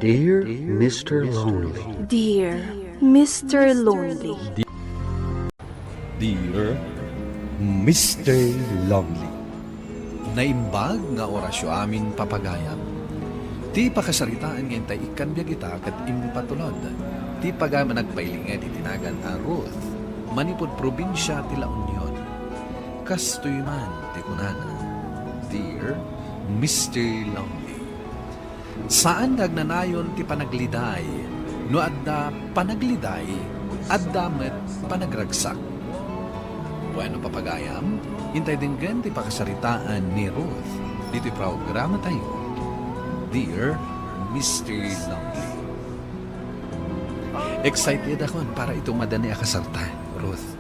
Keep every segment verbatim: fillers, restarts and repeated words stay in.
Dear Mister Lonely. Dear Mister Lonely. Dear Mister Lonely. Naimbag nga orasyo amin, papagayam. Ti pakasaritaan nga intay ikkan biag ita ket impatulod ti pagayam a nagpailinget iti nagan a Ruth, manipud probinsia ti La Union. Kastoy man ti kunana, Dear Mister Lonely. Saan nga agnanayon ti panagleday. No adda panagleday, adda met panagragsak. Bueno, papagayam, intay denggen ti pakasaritaan ni Ruth ditoy programatayo, Dear Mister Lonely. Excited akon para iti umadani a kasarta, Ruth.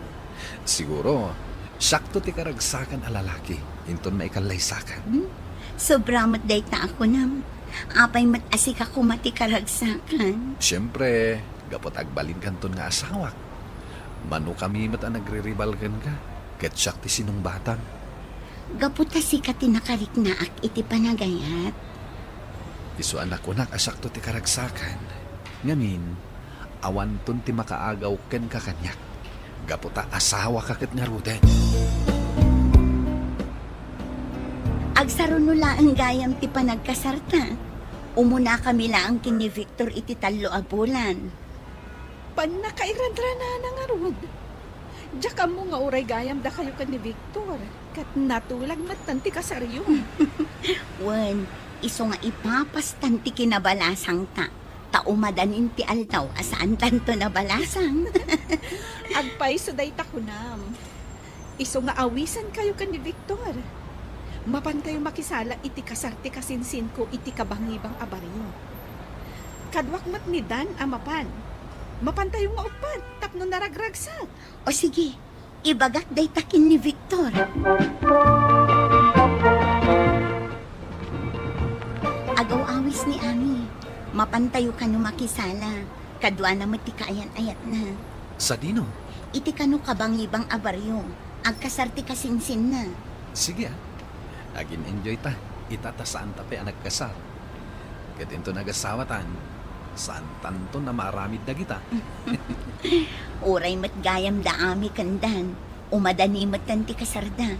Siguro, siakto ti karagsakan a lalaki inton maikallaysakan. Hmm? Sobra met dayta a kunam. Apay met a sika koma ti karagsakan? Siempre, gapu ta agbalinkanton nga asawak. Manokami met a nagreribal kenka, ket siak ti sinungbatang. Gapu ta sika ti nakariknaak iti panagayat. Isu a nakunak a siakto ti karagsakan. Ngamin, awanton ti makaagaw kenka kaniak, gapu ta asawaka ket ngaruden. Agsaruno laeng gayam ti panagkasarta. Umunakami laeng ken ni Victor iti tallo a bulan. Pannakairadranana ngarud. Diak ammo nga uray gayam dakayo ken ni Victor, ket natulag metten ti kasaryo. Wen, isu nga ipapastan ti kinabalasangta, ta umadanin ti aldaw a saantanto nabalasang. Agpayso dayta kunam. Isu nga awisankayo ken ni Victor, mapankayo makisala iti kasar ti kasinsinko iti kabangibang a barrio. Kaduak met ni Dan a mapan. Mapantayo nga uppat tapno naragragsak. O sige, ibagak dayta ken ni Victor. Agaw-awis ni Ami. Mapantayo kano makisala. Kaduana met ti kaayan-ayatna. Sadino? Iti kano kabangibang a barrio. Agkasar ti kasinsinna. Sige, ah. Agin-enjoy ta. Ita ta saan ta pay a nagkasar. Ket inton agasawatan, saantanton a maaramid dagita. Uray met gayam da Ami ken Dan, umadani metten ti kasarda.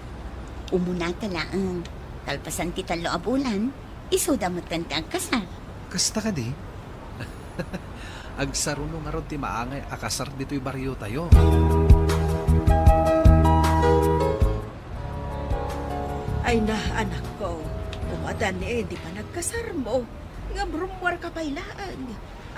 Umunata laeng. Kalpasan ti tallo a bulan, isuda metten ti agkasar. Kasta kadi? Agsaruno ngarud ti maangay a kasar ditoy bariotayo. Ay na, anakko, umadani ti panagkasarmo. Ngem rummuarka pay laeng.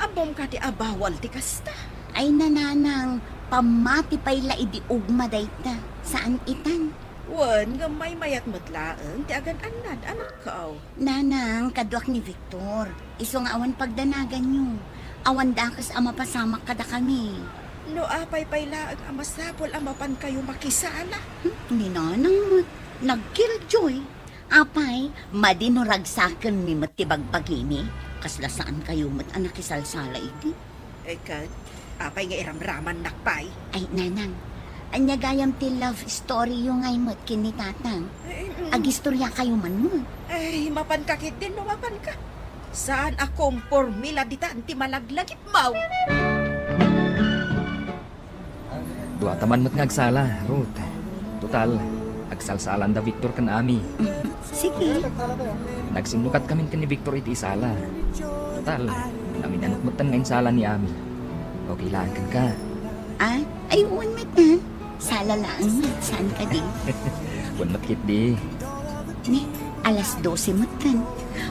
Ammom kadi a bawal ti kasta? Ay, nanang, pammati pay la idi ugma dayta. Saan itan? Wen, ngem maymayat met laeng ti agan-annad, anakko. Nanang, kaduak ni Victor. Isu nga awan pagdanaganyo. Awan dakes a mapasamak kadakami. No apay pay laeng a masapul a mapankayo makisala? Hmm, ni nanang met. Nagkilljoy. Apay, madi no ragsakenmi met ti bagbagimi? Kasla saankayo met a nakisalsala idi? Eh, ket, apay nga iramramannak pay? Ay, nanang, ania gayam ti love storyyo ngay met ken ni tatang? Eh, mm. Agistoryakayo man met. Ay, mapanka ketdin no mapanka. Saan a komporme la ditan ti malaglagipmo. Duata man met nga agsala, Ruth. Total, agsalsaalanda Victor ken Ami. Sige. Nagsinnukatkamin ken ni Victor iti isala. Total, naminanek metten nga insala ni Ami. Okay laeng kenka? Ah, ay, wen met, ah. Sala laeng met, saan kadi? Wen met ketdi. Ni, alas dose metten.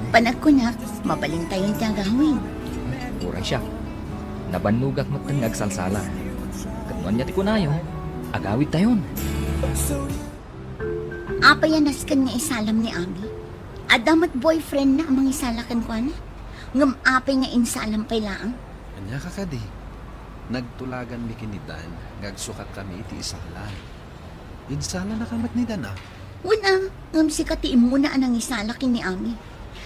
Panagkunak, mabalintayon ti agawid. Uray siak. Nabannogak metten nga agsalsala. Ket no ania ti kunayo, agawidtayon. Apay a nasken nga isalam ni Ami? Adda met boyfriendna a mangisala kenkuana. Ngem apay nga insalam pay laeng? Ania ka kadi? Nagtulaganmi ken ni Dan nga agsukatkami iti isala. Insalanaka met ni Dan, a? Wen, a, ngem sika ti immuna a nangisala ken ni Ami.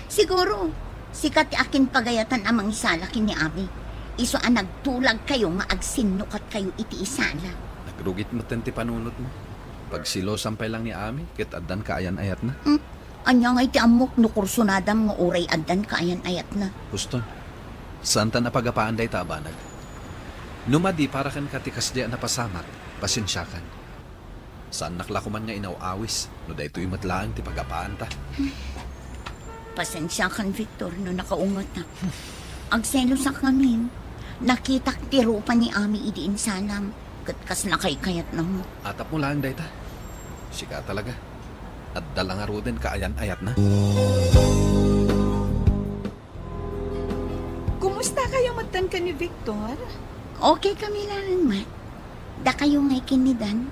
Siguro, sika ti akinpagayatan a mangisala ken ni Ami. Isu a nagtulagkayo nga agsinnukatkayo iti isala. Nagrugit metten ti panunotmo. Pagsilosan pay lang ni Ami ket addan kaayan-ayatna. Hmm? Ania ngay ti ammok no kursunadam nga uray addan kaayan-ayatna? Huston, Saantan a pagapaan dayta a banag. No madi para kenka ti kasdiay a napasamak, pasensiakan. Saannak la koman nga inaw-awis no daytoy met laeng ti pagapaanta. Pasensiakan, Victor, no nakaungetak. Agselosak ngamin. Nakitak ti rupa ni Ami idi insanam, ket kasla kaykayatna met. Atapmo laeng dayta. Sika talaga. Adda la ngaruden kaayan-ayatna. Kumusta kayo metten ken ni Victor? Okay kami laeng met. Dakayo ngay ken ni Dan?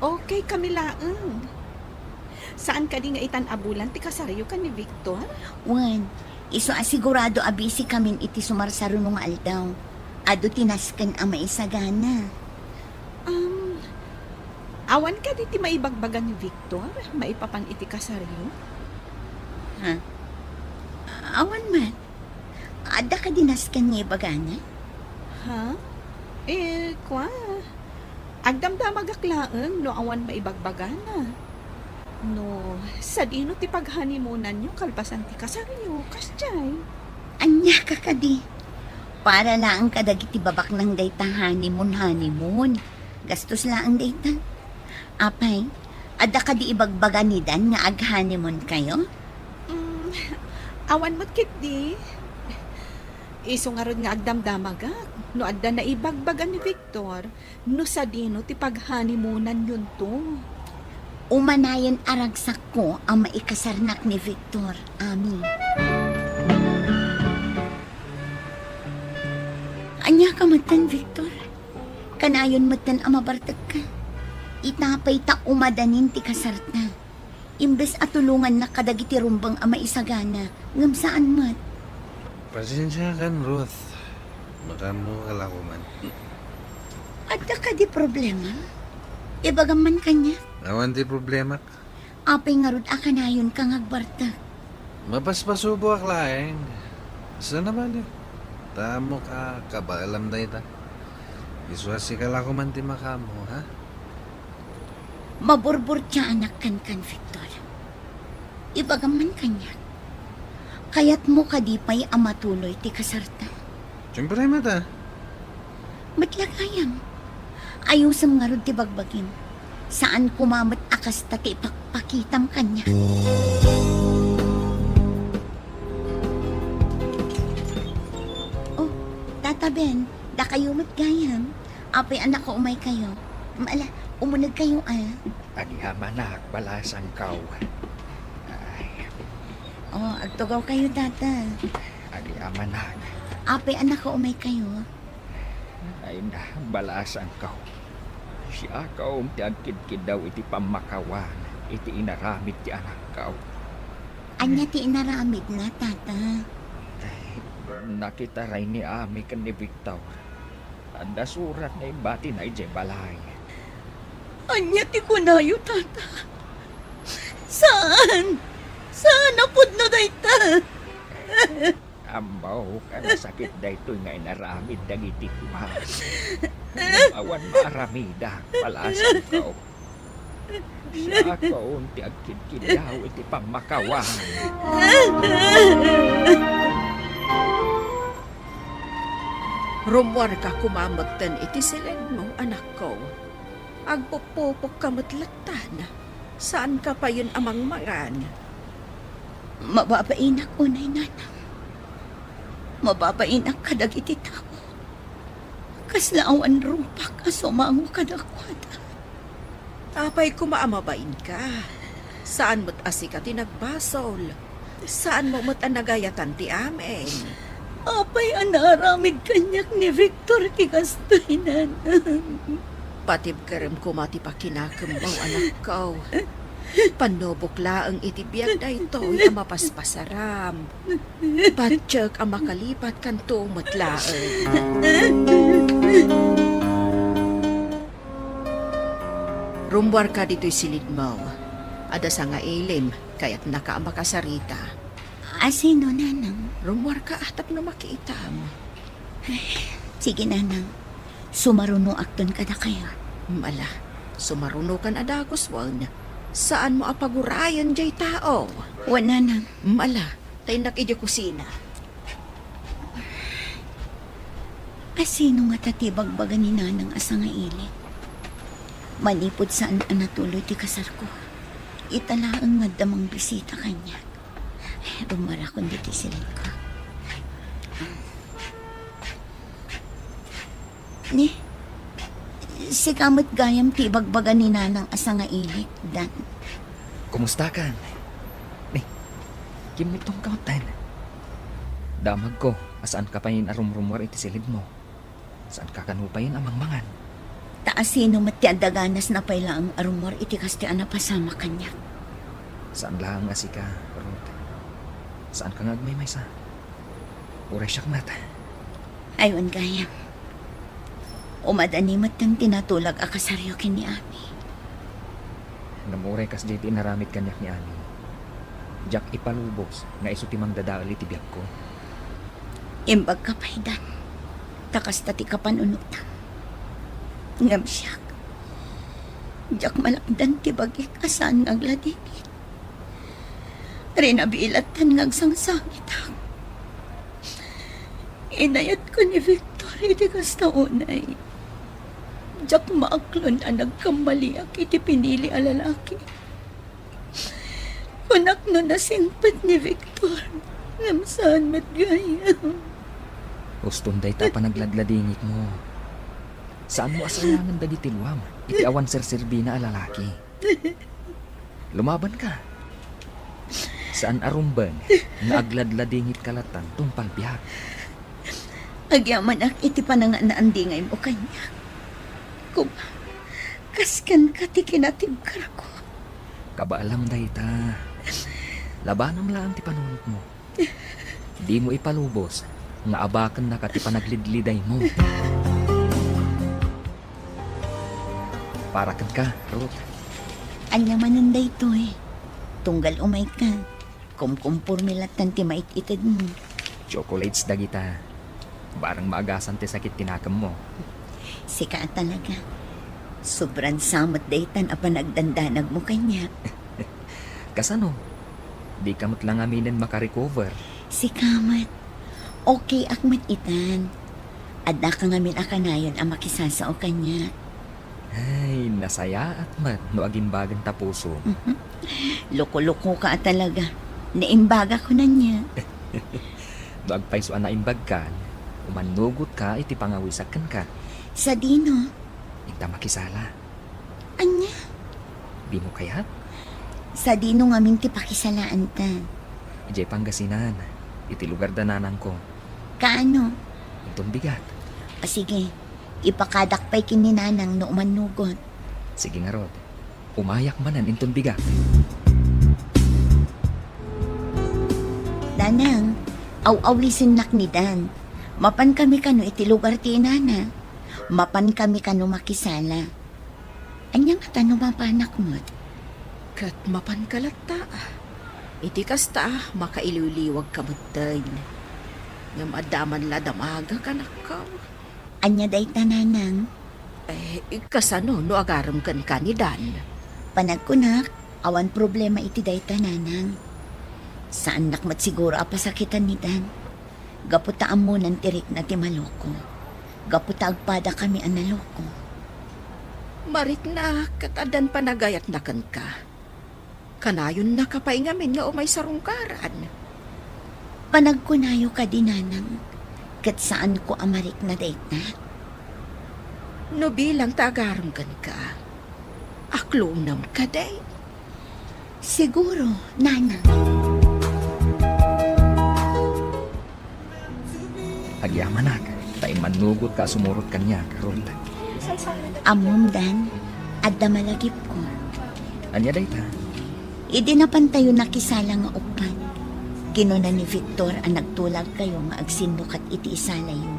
Okay kami laeng. Saan kadi nga itan a bulan ti kasaryo ken ni Victor? Wen, isu a sigurado a busy kamin iti sumarsaruno nga aldaw. Adu ti nasken a maisagana. Um, awan kadi ti maibagbaga ni Victor maipapan iti kasaryo? Ha? Awan met. Adda kadi nasken nga ibagana? Ha? Eh, kwa, agdamdamagak laeng no awan maibagbagana. No, sadino ti paghanimunanyo kalpasan ti kasaryo, kasdiay? Ania ka kadi? Para laeng kadagiti babaknang dayta honeymoon, honeymoon. Gastos laeng dayta. Apay, adda kadi ibagbaga ni Dan nga ag-honeymoon kayo? Mm, awan met ketdi. Isu ngarud nga agdamdamagak no adda naibagbaga ni Victor no sadino ti paghanimunanyonto. Umanayen a ragsakko a maikasarnak ni Victor, Ami. Ania ka metten, Victor? Kanayon metten a mabartekka. Ita pay ta umadanin ti kasarta. Imbes a tulongannak kadagiti rumbeng a maisagana, ngem saan met. Pasensiakan, Ruth. Makaammoka la koman. Adda kadi problema? Ibagam man kaniak. Awan ti problemak. Apay ngarud a kanayonka nga agbartek? Mapaspasuboak laeng. Saan a bali? Ta ammok a kabaelam dayta. Isu a sika la koman ti makaammo, ha? Maburburtiaanak kenka, Victor. Ibagam man kaniak. Kayatmo kadi pay a matuloy ti kasarta? Siempre met a. Met la gayam. Ayusem ngarud ti bagbagim. Saan koma met a kasta ti ipakpakitam kaniak. Oh, Tata Ben, dakayo met gayam. Apay a nakaumaykayo? Ala, umunegkayo a. Agyamanak, balasangko. Ay. Oh, agtugawkayo, Tata. Agyamanak. Apay a nakaumaykayo? Ay na, balasangko. Siakon ti agkidkiddaw iti pammakawan iti inaramid ti anakko. Ania ti inaramidna, Tata? Ay, nakitaray ni Ami ken ni Victor. Adda surat nga imbatina idiay balay. Ania ti kunayo, Tata? Saan? Saan a pudno dayta? Ammok a nasakit daytoy nga inaramid dagiti kua. Ngem awan maaramidak, balasangko. Siakon ti agkidkiddaw iti pammakawan. Rummuarka koma metten iti silidmo, anakko. Agpuppupokka met lattan. Saanka payen a mangmangan. Mababainak unay, Nanang. Mababainak kadagiti tao. Kasla awan rupak a sumango kadakuada. Apay koma a mabainka? Saan met a sika ti nagbasol. Saanmo met a nagayatan ti amin. Apay a naaramid kaniak ni Victor ti kastoy, Nanang? Patibkerem koma ti pakinakemmo, anakko. Pannubok laeng iti biag daytoy a mapaspasaram. Patiek a makalipatkanto met laeng. Rummuarka ditoy silidmo. Adda sangailim, kayatnaka a makasarita. Asino, Nanang? Rummuarka a tapno makitam. Ay, sige, Nanang. Sumarunoakton kadakayo. Mala, sumarunokan a dagus wen. Saanmo a pagurayen jay tao. Wen, Nanang. Mala, ta innak idiay kusina. Asino ngata ti ibagbaga ni Nanang a sangailit? Manipud saan a natuloy ti kasarko, ita laeng nga adda mangbisita kaniak. Rumarakon ditoy silidko. Ni, sika met gayam ti ibagbaga ni Nanang a sangailit, Dan. Kumustakan? Ni, kimmutongka metten. Damagko a saanka pay a rumrumuar iti silidmo. Saanka kano pay a mangmangan. Ta asino met ti adda ganas na pay laeng a rummuar iti kastoy a napasamak kaniak? Saan laeng a sika, Ruth. Saanka nga agmaymaysa. Uray siak met. Ay, wen gayam. Umadani metten ti natulag a kasaryo ken ni Ami. Ngem uray kasdiay ti inaramid kaniak ni Ami, diak ipalubos nga isu ti mangdadael iti biagko. Imbagka pay, Dan, ta kasta ti kapanunotam. Ngem siak, diak malakdan ti bagik a saan nga agladingit. Rinabilattan nga agsangsangitak. Inayatko ni Victor iti kasta unay. Diak maaklon a nagkammaliak iti pinili a lalaki. Kunak no nasingpet ni Victor, ngem saan met gayam. Uston dayta a panagladladingitmo. Saanmo a sayangen dagiti luam iti awan serserbina a lalaki. Lumabanka. Saan a rumbeng nga agladladingitka lattan tungpal biag. Agyamanak iti panangan-andingaymo kaniak. Koma, kas kenka ti kinatibkerko. Kabaalam dayta. Labanam laeng ti panunotmo. Dimo ipalubos nga abakennaka ti panaglidlidaymo. Para kenka, Ruth. Ania manen daytoy? Tunggal umayka, kumkumporme lattan ti mait-itedmo. Chocolates dagita. Barang maagasan ti sakit ti nakemmo. Sika a talaga. Sobran sa met daytan a panagdandanagmo kaniak. Kasano? Dika met la ngaminen makarecover. Sika met. Okay ak met itan. Addaka ngamin a kanayon a makisasao kaniak. Ay, nasayaat met no agimbagen ta puso. Mhm. Loko-lokoka a talaga. Naimbagak ko ania. No agpayso a naimbagkan, umannugotka iti pangawisak kenka. Sadino? Inta makisala. Ania? Dimo kayat? Sadino ngamin ti pakisalaanta? Idiay Pangasinan, iti lugar da nanangko. Kaano? Inton bigat. A, sige. Ipakadak pay ken ni Nanang no umannugot. Sige ngarud. Umayak manen inton bigat. Nanang, aw-awisennak ni Dan. Mapan kami kano iti lugar ti inana. Mapan kami kano makisala. Ania ngata no mapanak met? Ket mapanka latta. Iti kasta, makailiwliwagka metten. Ngem adda man la damagak a nakkaw. Ania dayta, Nanang? Eh, kasano no agarem kenka ni Dan? Panagkunak, awan problema iti dayta, Nanang. Saannak met siguro a pasakitan ni Dan. Gapu ta ammonan ti rikna ti maloko. Gapu ta agpada kami a naloko. Marikna ket addan panagayatna kenka. Kanayonnaka pay ngamin nga umay sarungkaran. Panagkunayo kadi, Nanang, ket saanko a marikna dayta. No bilang ta agarem kenka, aklonam kadi? Siguro, Nanang. Agyamanak, ta immannugotka a sumurot kaniak, Ruth. Ammom, Dan, adda malagipko. Ania dayta? Idi napantayo nakisala nga uppat, kinuna ni Victor a nagtulagkayo nga agsinnukat iti isalayo.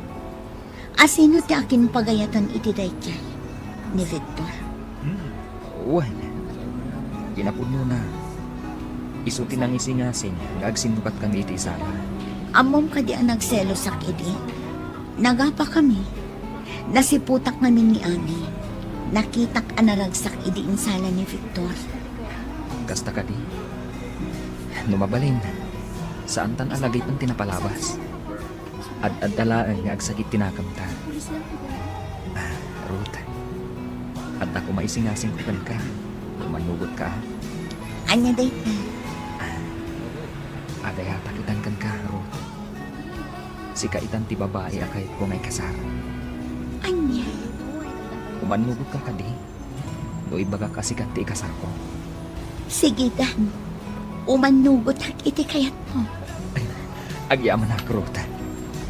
Asino ti akinpagayatan iti daydiay? Ni Victor? Hmm. Wen, kinapudnona, isu ti nangisingasing nga agsinnukat kami iti isala. Ammom kadi a nagselosak idi? Nagapa kami. Nasiputak ngamin ni Ami. Nakitak a naragsak idi insala ni Victor. Kasta kadi? No mabalin, saantan a lagipen ti napalabas. Ad-adda laeng nga agsakit ti nakemta. Ah, Ruth, adda koma isingasingko kenka. Umannugotka, a. Ania dayta? Ah, agayatak itan kenka, Ruth. Sika itan ti babai a kayatko nga ikasar. Ania? Umannugotka kadi? No ibagak a sika ti ikasarko. Sige, Dan. Umannugotak iti kayatmo. Agyamanak, Ruth.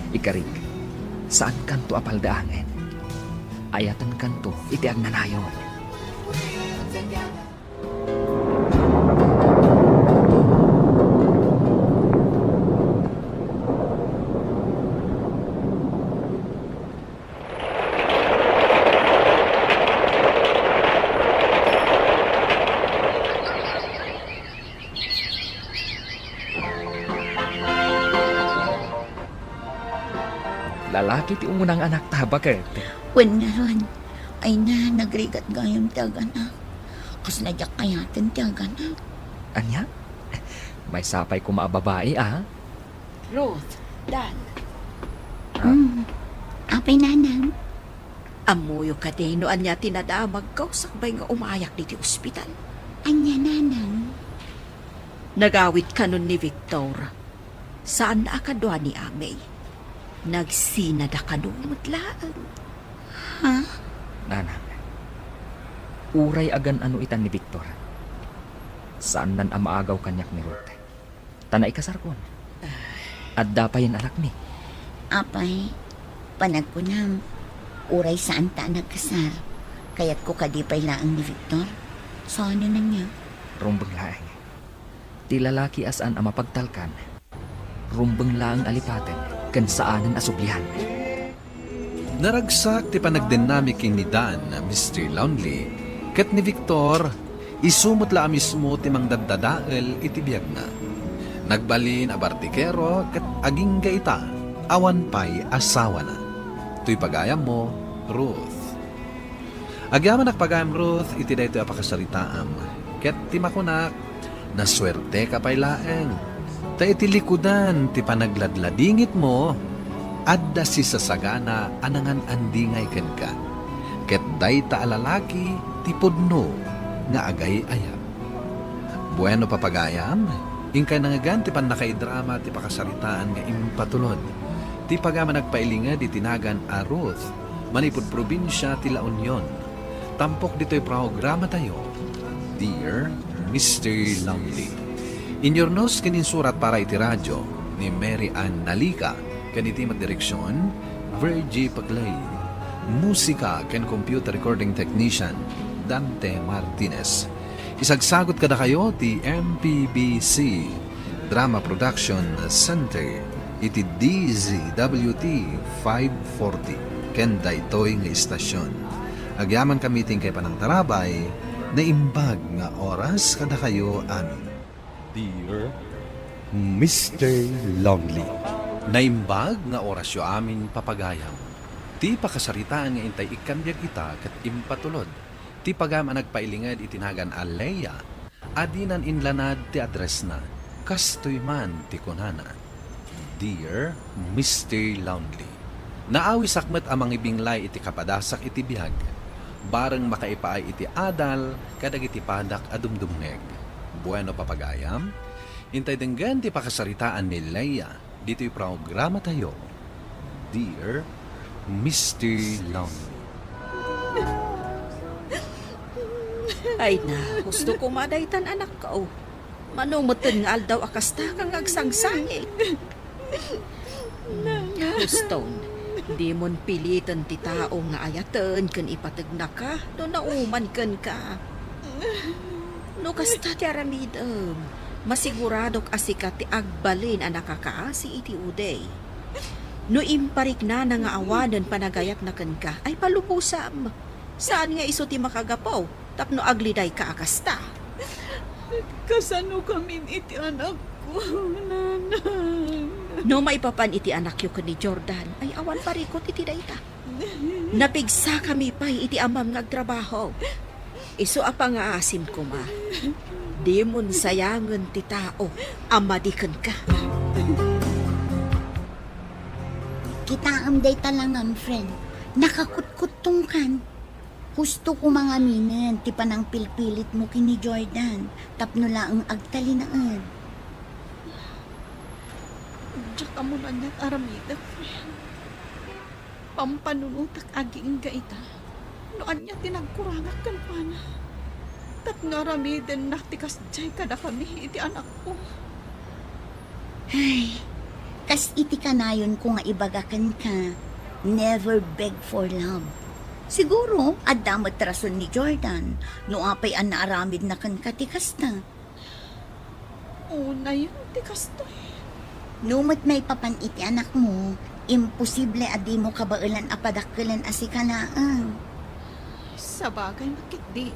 Ikarik, saankanto a paldaangen. Ayatenkanto iti agnanayon. Lalaki ti umunang anakta, baket. Wen ngarud, ay na, nagrigat gayam ti aganak. Kasla diak kayaten ti aganak. Ania? Maysa pay koma a babai, a? Ruth, Dan. Ah. Mm. Apay, Nanang? Ammoyo kadi no ania ti nadamagko sakbay nga umayak ditoy ospital? Ania, Nanang? Nagawid kanon ni Victor. Saanna a kadua ni Amey. Nagsinada kano met laeng. Ha? Nanang, uray agan-ano itan ni Victor, saannan a maagaw kaniak ni Ruth. Ta naikasarkon. Adda payen anakmi. Apay, panagkunam, uray saanta a nagkasar, kayatko kadi pay laeng ni Victor? Saanen ania? Rumbeng laeng. Ti lalaki a saan a mapagtalkan, rumbeng laeng a lipaten ken saanen a sublian. Naragsak ti panagdennami ken ni Dan, Mister Lonely, ket ni Victor, isu met la a mismo ti mangdaddadael iti biagna. Nagbalin a bartikero ket agingga ita, awan pay asawana. Toy pagayammo, Ruth. Agyamanak pagayam, Ruth, iti daytoy a pakasaritaam, ket ti makunak, nasuerteka pay laeng. Ta iti likudan ti panagladladingitmo, adda sisasagana a nangan-andingay kenka, ket dayta a lalaki ti pudno nga agay-ayat. Bueno, papagayam, inkay nangngegan ti pannakaidrama ti pakasaritaan nga impatulod ti pagayam a nagpailinged iti nagan a Ruth, manipud probinsia ti La Union. Tampok ditoy programatayo, Dear Mister Lonely. Inyurnos ken insurat para iti radio ni Mary Ann Nalica ken iti met direksion, Virgie Paclay. Musika ken computer recording technician, Dante Martinez. Isagsagut kadakayo ti M P B C Drama Production Center iti D Z W T five forty ken daytoy nga istasyon. Agyamankami iti inkay panangtarabay, naimbag nga oras kadakayo amin. Dear Mister Lonely. Naimbag nga orasyo amin, papagayam. Ti pakasaritaan nga intay ikkan biag ita ket impatulod ti pagayam a nagpailinged iti nagan a Leia a dinan inlanad ti addressna. Kastoy man ti kunana, Dear Mister Lonely. Naawisak met a mangibinglay iti kapadasak iti biag, bareng makaipaay iti adal kadagiti padak a dumdumngeg. Bueno, papagayam, intay denggen ti pakasaritaan ni Leia ditoy programatayo, Dear Mister Lonely. Ay na, husto koma daytan, anakko. Mano metten nga aldaw a kasta ka nga agsangsangit? Huston, dimon piliten ti tao nga ayaten ken ipategnaka no nauman kenka. No kasta ti aramidem, masiguradok a sika ti agbalin a nakakaasi iti uday. No impariknana nga awanen panagayatna kenka, ay palubosam. Saan nga isu ti makagapu tapno aglidayka a kasta? Kasano kamin iti anakko, Nanang? No maipapan iti anakyo ken ni Jordan, ay awan parikut iti dayta. Napigsakami pay iti amam nga agtrabaho. Isu a pangaasim koma, dimon sayangen ti tao a madi kenka. Am dayta la ngem, friend, nakakutkuttongkan. Husto ko mangaminen ti panangpilpilitmo ken ni Jordan tapno laeng agtalinaed. Diak ammo no aniat aramidek, friend. Pampanunotak agingga ita no ania ti nagkurangak kenkuana. Tapno aramidennak ti kasdiay kadakami iti anakko. Ay, kas iti kanayonko nga ibaga kenka, never beg for love. Siguro, adda met rason ni Jordan no apay a naaramidna kenka ti kasta. Unayen ti kastoy. No met maipapan iti anakmo, imposible a dimo kabaelan a padakkelen a sika laeng. Sabagay, makitdi.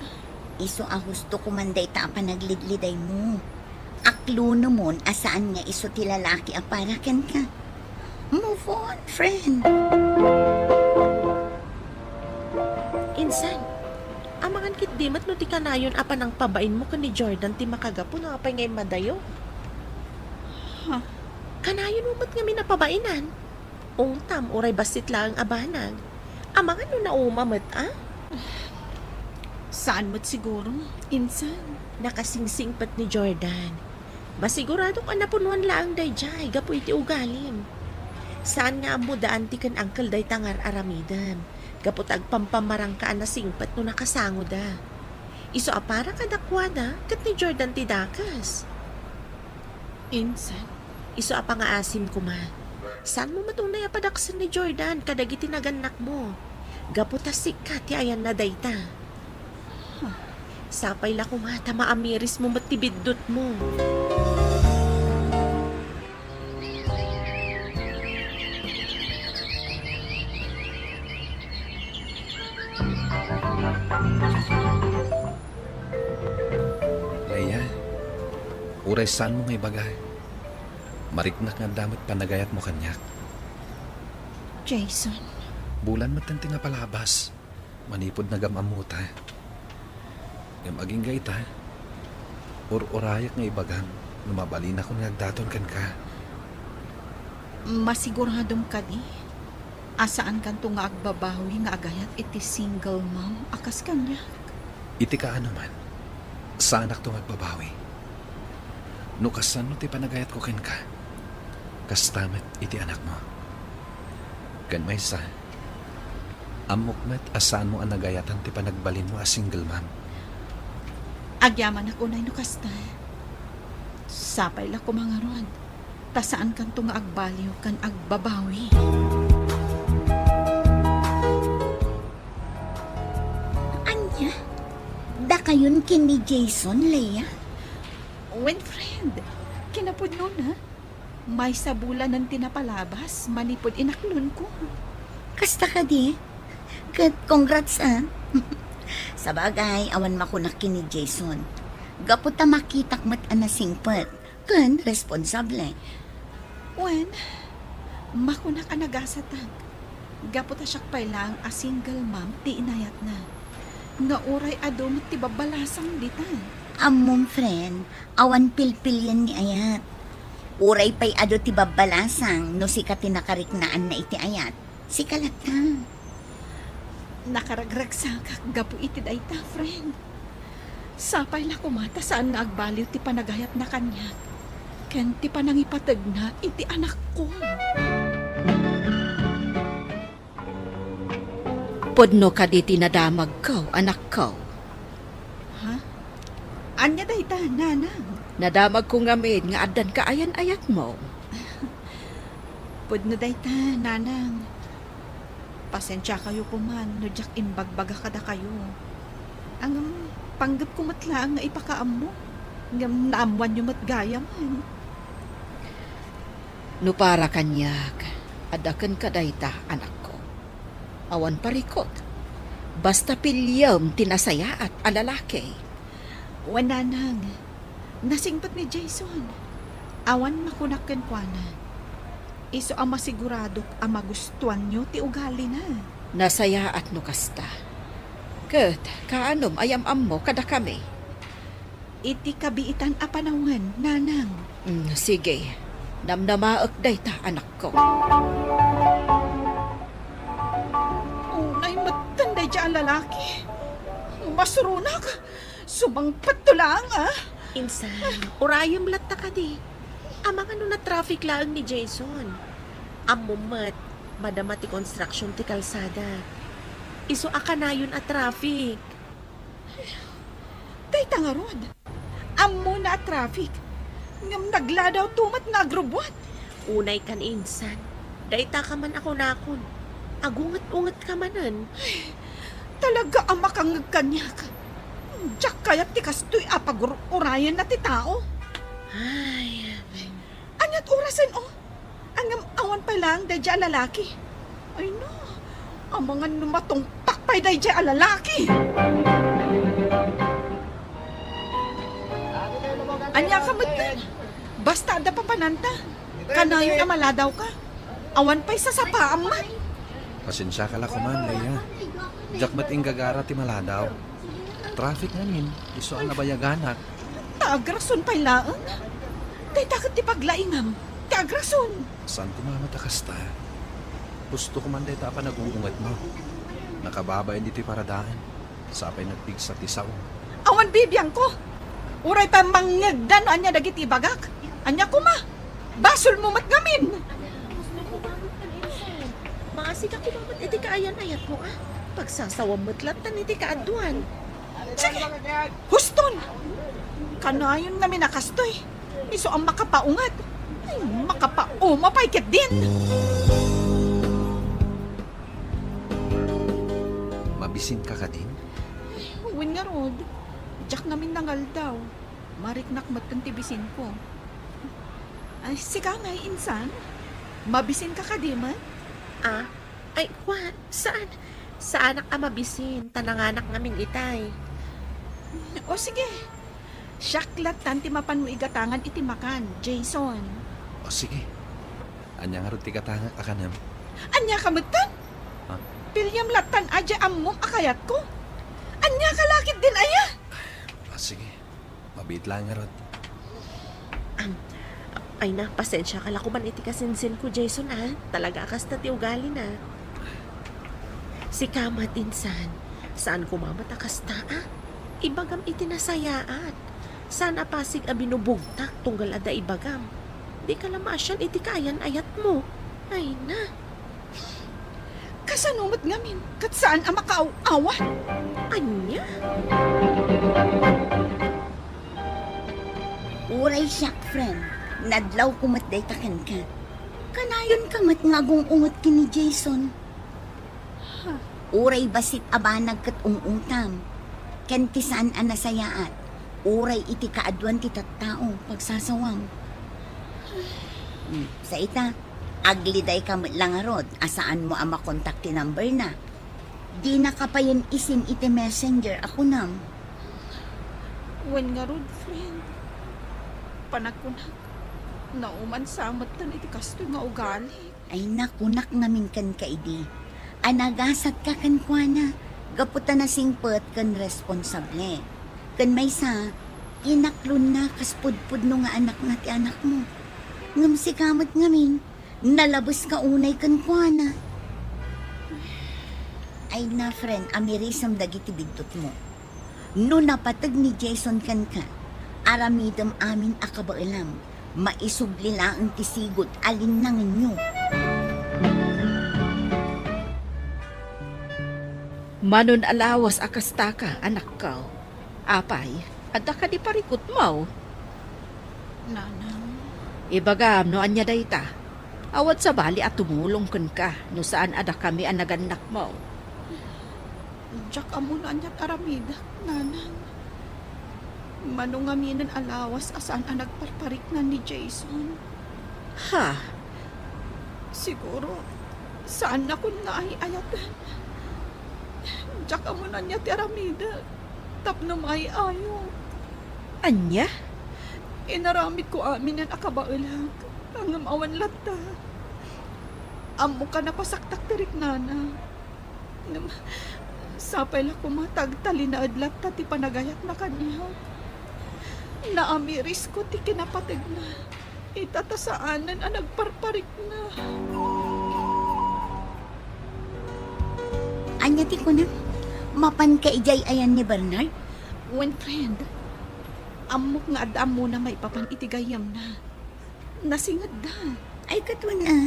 Isu a husto ko man dayta a panaglidlidaymo. Aklunomon a saan nga isu ti lalaki a para kenka. Move on, friend. Insan, amangan ketdi met no ti kanayon a panangpabainmo ken ni Jordan ti makagapu no apay nga immadayo. Ha? Kanayonmo met ngamin a pabainan. Ungtam, uray bassit laeng a banag. Amangan no nauma met, a? Saan met siguro, insan. Nakasingsingpet ni Jordan. Masiguradok a napunuan laeng daydiay gapu iti ugalim. Saan nga ammo da auntie ken uncle dayta nga ar-aramidem, gapu ta agpampamarangka a nasingpet no nakasangoda. Isu a para kadakuada ket ni Jordan ti dakes. Insan. Isu a pangaasim koma. Saanmo met unay a padaksen ni Jordan kadagiti nagannakmo, gapu ta sika ti ayanna dayta. Sapay la koma ta maamirismo met ti biddutmo. Leia, uray saanmo nga ibaga, mariknak nga adda met panagayatmo kaniak. Jason. Bulan met ti napalabas. Manipud nagam-ammota. Ngem agingga ita, ur-urayak nga ibagam no mabalinakon nga agdaton kenka. Masiguradom kadi a saankanto nga agbabawi nga agayat iti single mom a kas kaniak? Iti kaano man, saanakto nga agbabawi. No kasano ti panagayatko kenka, kasta met iti anakmo. Ken maysa, ammok met a saanmo a nagayatan ti panagbalinmo a single mom. Agyamanak unay no kasta. Sapay la koma ngarud, ta saankanto nga agbaliw ken agbabawi. Ania? Dakayon ken ni Jason, Leia? Wen, friend, kinapudnona. Maysa bulanen ti napalabas manipud inaklonko. Kasta kadi? Ket congrats, a. Sabagay, awan makunak ken ni Jason. Gapu ta makitak met a nasingpet ken responsable. Wen, makunak a nagasatak. Gapu ta siak pay laeng a single mom ti inayatna. Nga uray adu met ti babbalasang dita. Ammom, friend, awan pilpilien ni ayat. Uray pay adu ti babbalasang no sika ti nakariknaanna iti ayat, sika latta. Nakaragragsakak gapu iti dayta, friend. Sapay la koma ta saan nga agbaliw ti panagayatna kaniak ken ti panangipategna iti anakko. Pudno kadi ti nadamagko, anakko? Ha? Ania dayta, nanang? Nadamagko ngamin nga addanka ayan-ayatmo. Pudno dayta, nanang. Pasensiakayo koman no diak imbagbaga kadakayo. Ngem, panggepko met laeng nga ipakaammo. Ngem naammoanyo met gayamen. No para kaniak, adda kenka dayta, anakko. Awan parikut. Basta piliem ti nasayaat a lalaki. Wen, nanang, nasingpet ni Jason. Awan makunak kenkuana. Isu a masiguradok a magustuanyo ti ugalina. Nasayaat no kasta. Ket kaanom a yam-ammo kadakami? Iti kabiitan a panawen, nanang. Mm, sige. Namnamaek dayta, anakko. Diay a lalaki. Masuronak. Subangpetto laeng, a. Insan, urayem latta kadi. Amangan no na-traffic laeng ni Jason. Ammom met, madama ti construction ti kalsada. Isu a kanayon a traffic. Dayta ngarud. Ammona a traffic. Ngem nagladawto met nga agrubbuat. Unay kan insan. Dayta ka man a kunakon. Agunget-unget ka manen. Ay, talaga a makangngeg kaniak. Diak kayat ti kastoy a pagur-urayenna ti tao. Ay. Aniat orasen, o? Ngem awan pay laeng daydiay a lalaki. Ay no, amangan no matungpak pay daydiay a lalaki. Ania ka met? Basta adda papananta. Kanayon a maladaw ka. Awan pay sasapaam met. Pasensiaka la koman, Leia. Diak met inggagara ti maladaw. Traffic ngamin, isu a nabayaganak. Ta agrason pay laeng. Dayta ket ti paglaingam, ti agrason. Saan koma met a kasta? Husto koman dayta a panag-uungetmo. Nakababain ditoy paradaen. Sapay nagpigsa ti sao. Awan bibiangko. Uray pay mangngegda no ania dagiti ibagak. Ania koma? Basolmo met ngamin. Maasika koma met iti kaayan-ayatmo, a. Pagsasawam met lattan iti kaaduan. Sige, huston. Kanayon ngamin a kastoy. Isu a makapaunget. Ay, makapauma pay ketdin. Mabisinka kadin? Wen ngarud, diak ngamin nangaldaw. Mariknak metten ti bisinko. Ay, sika ngay, insan? Mabisinka kadi met? A? Ay, kua, saan. Saanak a mabisin, ta nanganak ngamin itay. O sige. Siak lattan ti mapano igatangan iti makan, Jason. O sige. Ania ngarud ti gatangak a kanem? Ania ka metten? A? Piliem lattan a diay ammom a kayatko. Ania ka la ketdin aya? A, sige. Mabiit laeng ngarud. Am, ay na, pasensiaka la koman iti kasinsinko, Jason, a. Talaga a kasta ti ugalina. Sika met, insan. Saan koma met a kasta, a. Ibagam iti nasayaat. Saan a pasig a binubugtak tunggal adda ibagam. Dika la maasian iti kaayan-ayatmo. Ay na. Kasano met ngamin ket saan a makaaw-awa? Ania? Uray siak, friend, nadlawko met dayta kenka. Kanayonka met nga agung-unget ken ni Jason. Uray bassit a banag ket ung-ungtam, ken ti saan a nasayaat, uray iti kaaduan ti tattao, pagsasawam. Hmm, sa ita, aglidayka met la ngarud a saanmo a makontak ti number na. Dinaka payen isin iti messenger a kunam. Wen ngarud, friend, panagkunak, naumansa metten iti kastoy nga ugali. Ay, nakunak ngamin kenka idi a nagasatka kenkuana gapu ta nasingpet ken responsable. Ken maysa, inaklonna kas pudpudno nga anakna ti anakmo. Ngem sika met ngamin, nalabeska unay kenkuana. Ay na, friend, amirisem dagiti biddutmo. No napateg ni Jason kenka, aramidem amin a kabaelam, maisubli laeng ti sigud a linnangenyo. Manon a lawas a kastaka, anakko. Apay, adda kadi parikutmo? Nanang. Ibagam no ania dayta. Awan sabali a tumulong kenka no saan a dakami a nagannakmo. Diak ammo no aniat aramidek, nanang. Mano ngaminen a lawas a saan a nagparpariknan ni Jason. Ha? Siguro, saannakon nga ay-ayaten. Diak ammo no ania ti aramidek tapno maay-ayo. Ania? Inaramidko aminen a kabaelak, ngem awan latta. Ammok a napasaktak ti riknana. Ngem, sapay la koma ta agtalinaed latta ti panagayatna kaniak. Naamirisko ti kinapategna. Ita ta saanen a nagparparikna. Ania ti kunam? Mapanka idiay ayan ni Bernard? Wen, friend. Ammok nga adda ammona maipapan iti gayyemna. Nasingedda. Ay, ket wen a.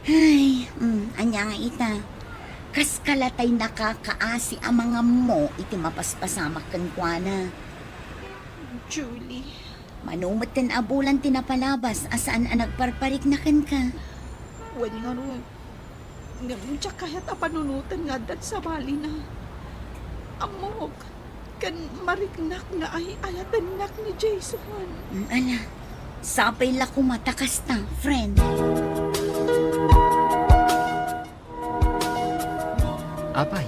Ay, mm, ania nga ita? Kaskala tay nakakaasi a mangammo iti mapaspasamak kenkuana. Julie. Mano metten a bulan ti napalabas a saan a nagparparikna kenka. Wen ngarud. Ngem diak kayat a panunoten nga adda ti sabalina. Ammok, ken mariknak nga ay-ayatennak ni Jason. Mm, ala, sapay la koma ta kasta, friend. Apay,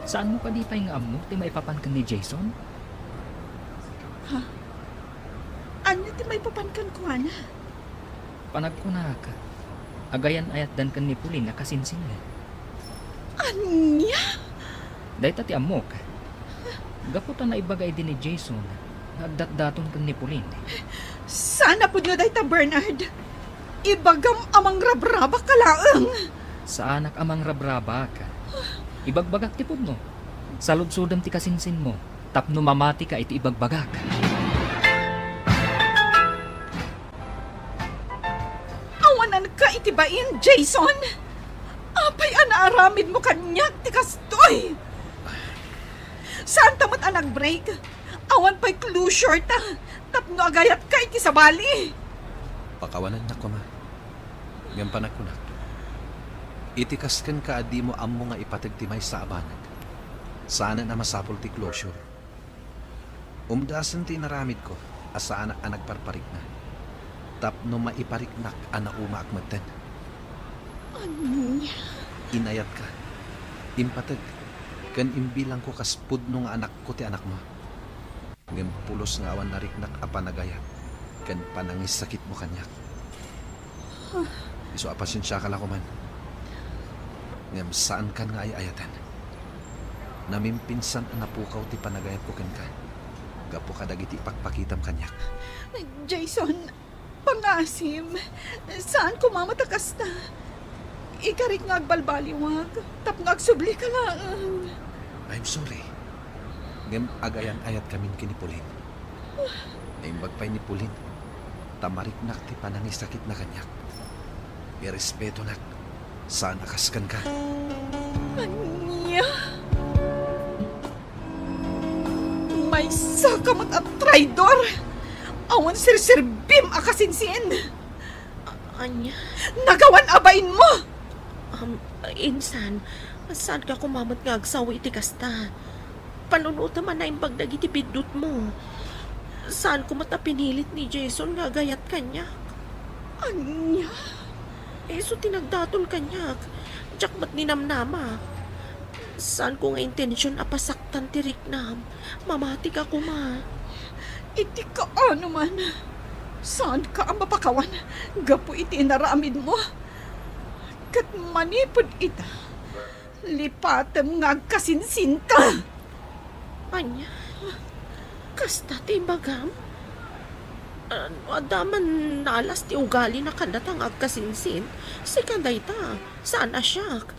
saanmo kadi pay nga ammo ti maipapan ken ni Jason? Ha? Ania ti maipapan kenkuana? Panagkunak, agayan-ayatdan ken ni Pauline a kasinsinna. Ania? Dayta ti ammok. Gapu ta naibaga idi ni Jason nga agdatdaton ken ni Pauline. Saan a pudno dayta, Bernard? Ibagam a mangrabrabak ka laeng. Saanak a mangrabrabak. Ibagbagak ti pudno. Saludsodem ti kasinsinmo tapno mamatika iti ibagbagak. Awananka iti bain, Jason! Apay a naaramidmo kaniak ti kastoy? Saanta met a nag-break. Awan pay closure ta tapno agayatka iti sabali. Pakawanannak koma. Ngem panagkunak, iti kas kenka a dimo ammo nga ipateg ti maysa a banag, saanen a masapul ti closure. Umdasen ti inaramidko a saanak a nagparparikna tapno maipariknak a naumaak metten. Ania? Inayatka, impateg, ken imbilangko kas pudno nga anakko ti anakmo. Ngem pulos nga awan nariknak a panagayat ken panangisakitmo kaniak. Isu a pasiensiaka la koman. Ngem saankan nga ay-ayaten. Namimpinsan a napukaw ti panagayatko kenka gapu kadagiti ipakpakitam kaniak. Jason, pangasim. Saan koma met a kasta. Ikarik nga agbalbaliwak tapno agsublika laeng. I'm sorry. Ngem agayan-ayatkamin ken ni Pauline. Naimbag pay ni Pauline ta mariknak ti panangisakitna kaniak. Irespetonak. Saan a kas kenka. Ania? Maysaka met a traidor! Awan serserbim a kasinsin! A-, ania? Nagawan a bainmo! Um, insan, saanka koma met nga agsaw iti kasta. Panunotem a naimbag dagiti biddutmo. Saanko met a pinilit ni Jason nga agayat kaniak. Ania? Isu ti nagdaton kaniak. Diak met ninamnama. Saanko nga intension a pasaktan ti riknam. Mamatika koma. Iti kaano man, saanka a mapakawan gapu iti inaramidmo. Ket manipud ita, lipatem nga agkasinsinka. Ania? Kasta ti ibagam? Ah, no adda man nalas ti ugalina kadata nga agkasinsin, sika dayta, saan a siak.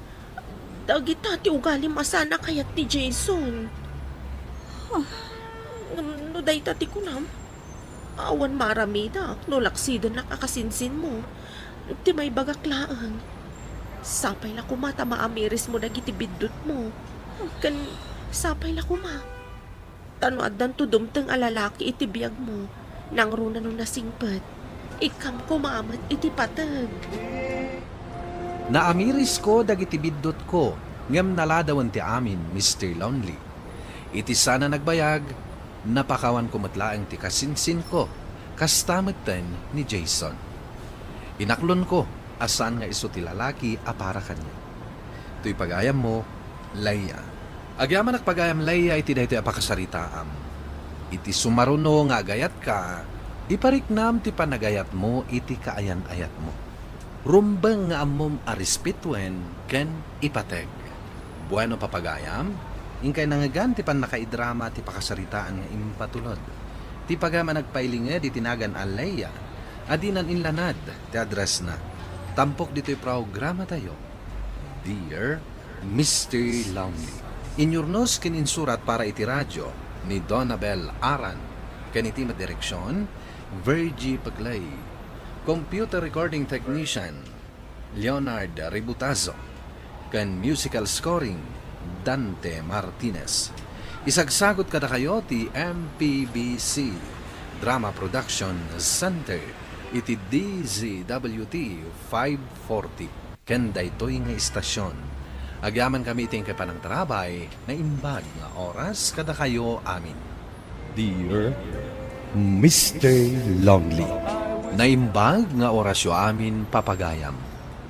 Dagita ti ugalim a saan a kayat ni Jason. Ngem no dayta ti kunam, awan maaramidak no laksidennak a kasinsinmo. Ti maibagak laeng, sapay la koma ta maamirismo dagiti biddutmo. Ken sapay la koma. Ta no addanto dumteng a lalaki iti biagmo, nangruna no nasingpet, ikkam koma met iti pateg. Naamirisko dagiti biddutko, ngem naladawen ti amin, Mister Lonely. Iti saan a nagbayag, napakawanko met laeng ti kasinsinko, kasta metten ni Jason. Inaklonko a saan nga isu ti lalaki a para kaniak. Toy pagayammo, Leia. Agyamanak pagayam, Leia, iti daytoy a pakasaritaam. Iti sumaruno nga agayatka, ipariknam ti panagayatmo iti kaayan-ayatmo. Rumbeng nga ammom a respetuen ken ipateg. Bueno, papagayam, inkay nangngegan ti pannakaidrama ti pakasaritaan nga impatulod. Ti pagayam a nagpailinged iti nagan a Leia, a dinan inlanad ti addressna. Tampok ditoy programatayo, Dear Mister Lonely. Inyurnos ken insurat para iti radio ni Donabel Aran, ken iti met direksion, Virgie Pegley. Computer recording technician, Leonard Ributazo, ken musical scoring, Dante Martinez. Isagsagut kadakayo ti M P B C Drama Production Center iti D Z W T five forty. Ken daytoy nga istasion, agyamankami iti inkay panangtarabay, naimbag nga oras kadakayo amin. Dear Mister Lonely. Naimbag nga orasyo amin, papagayam.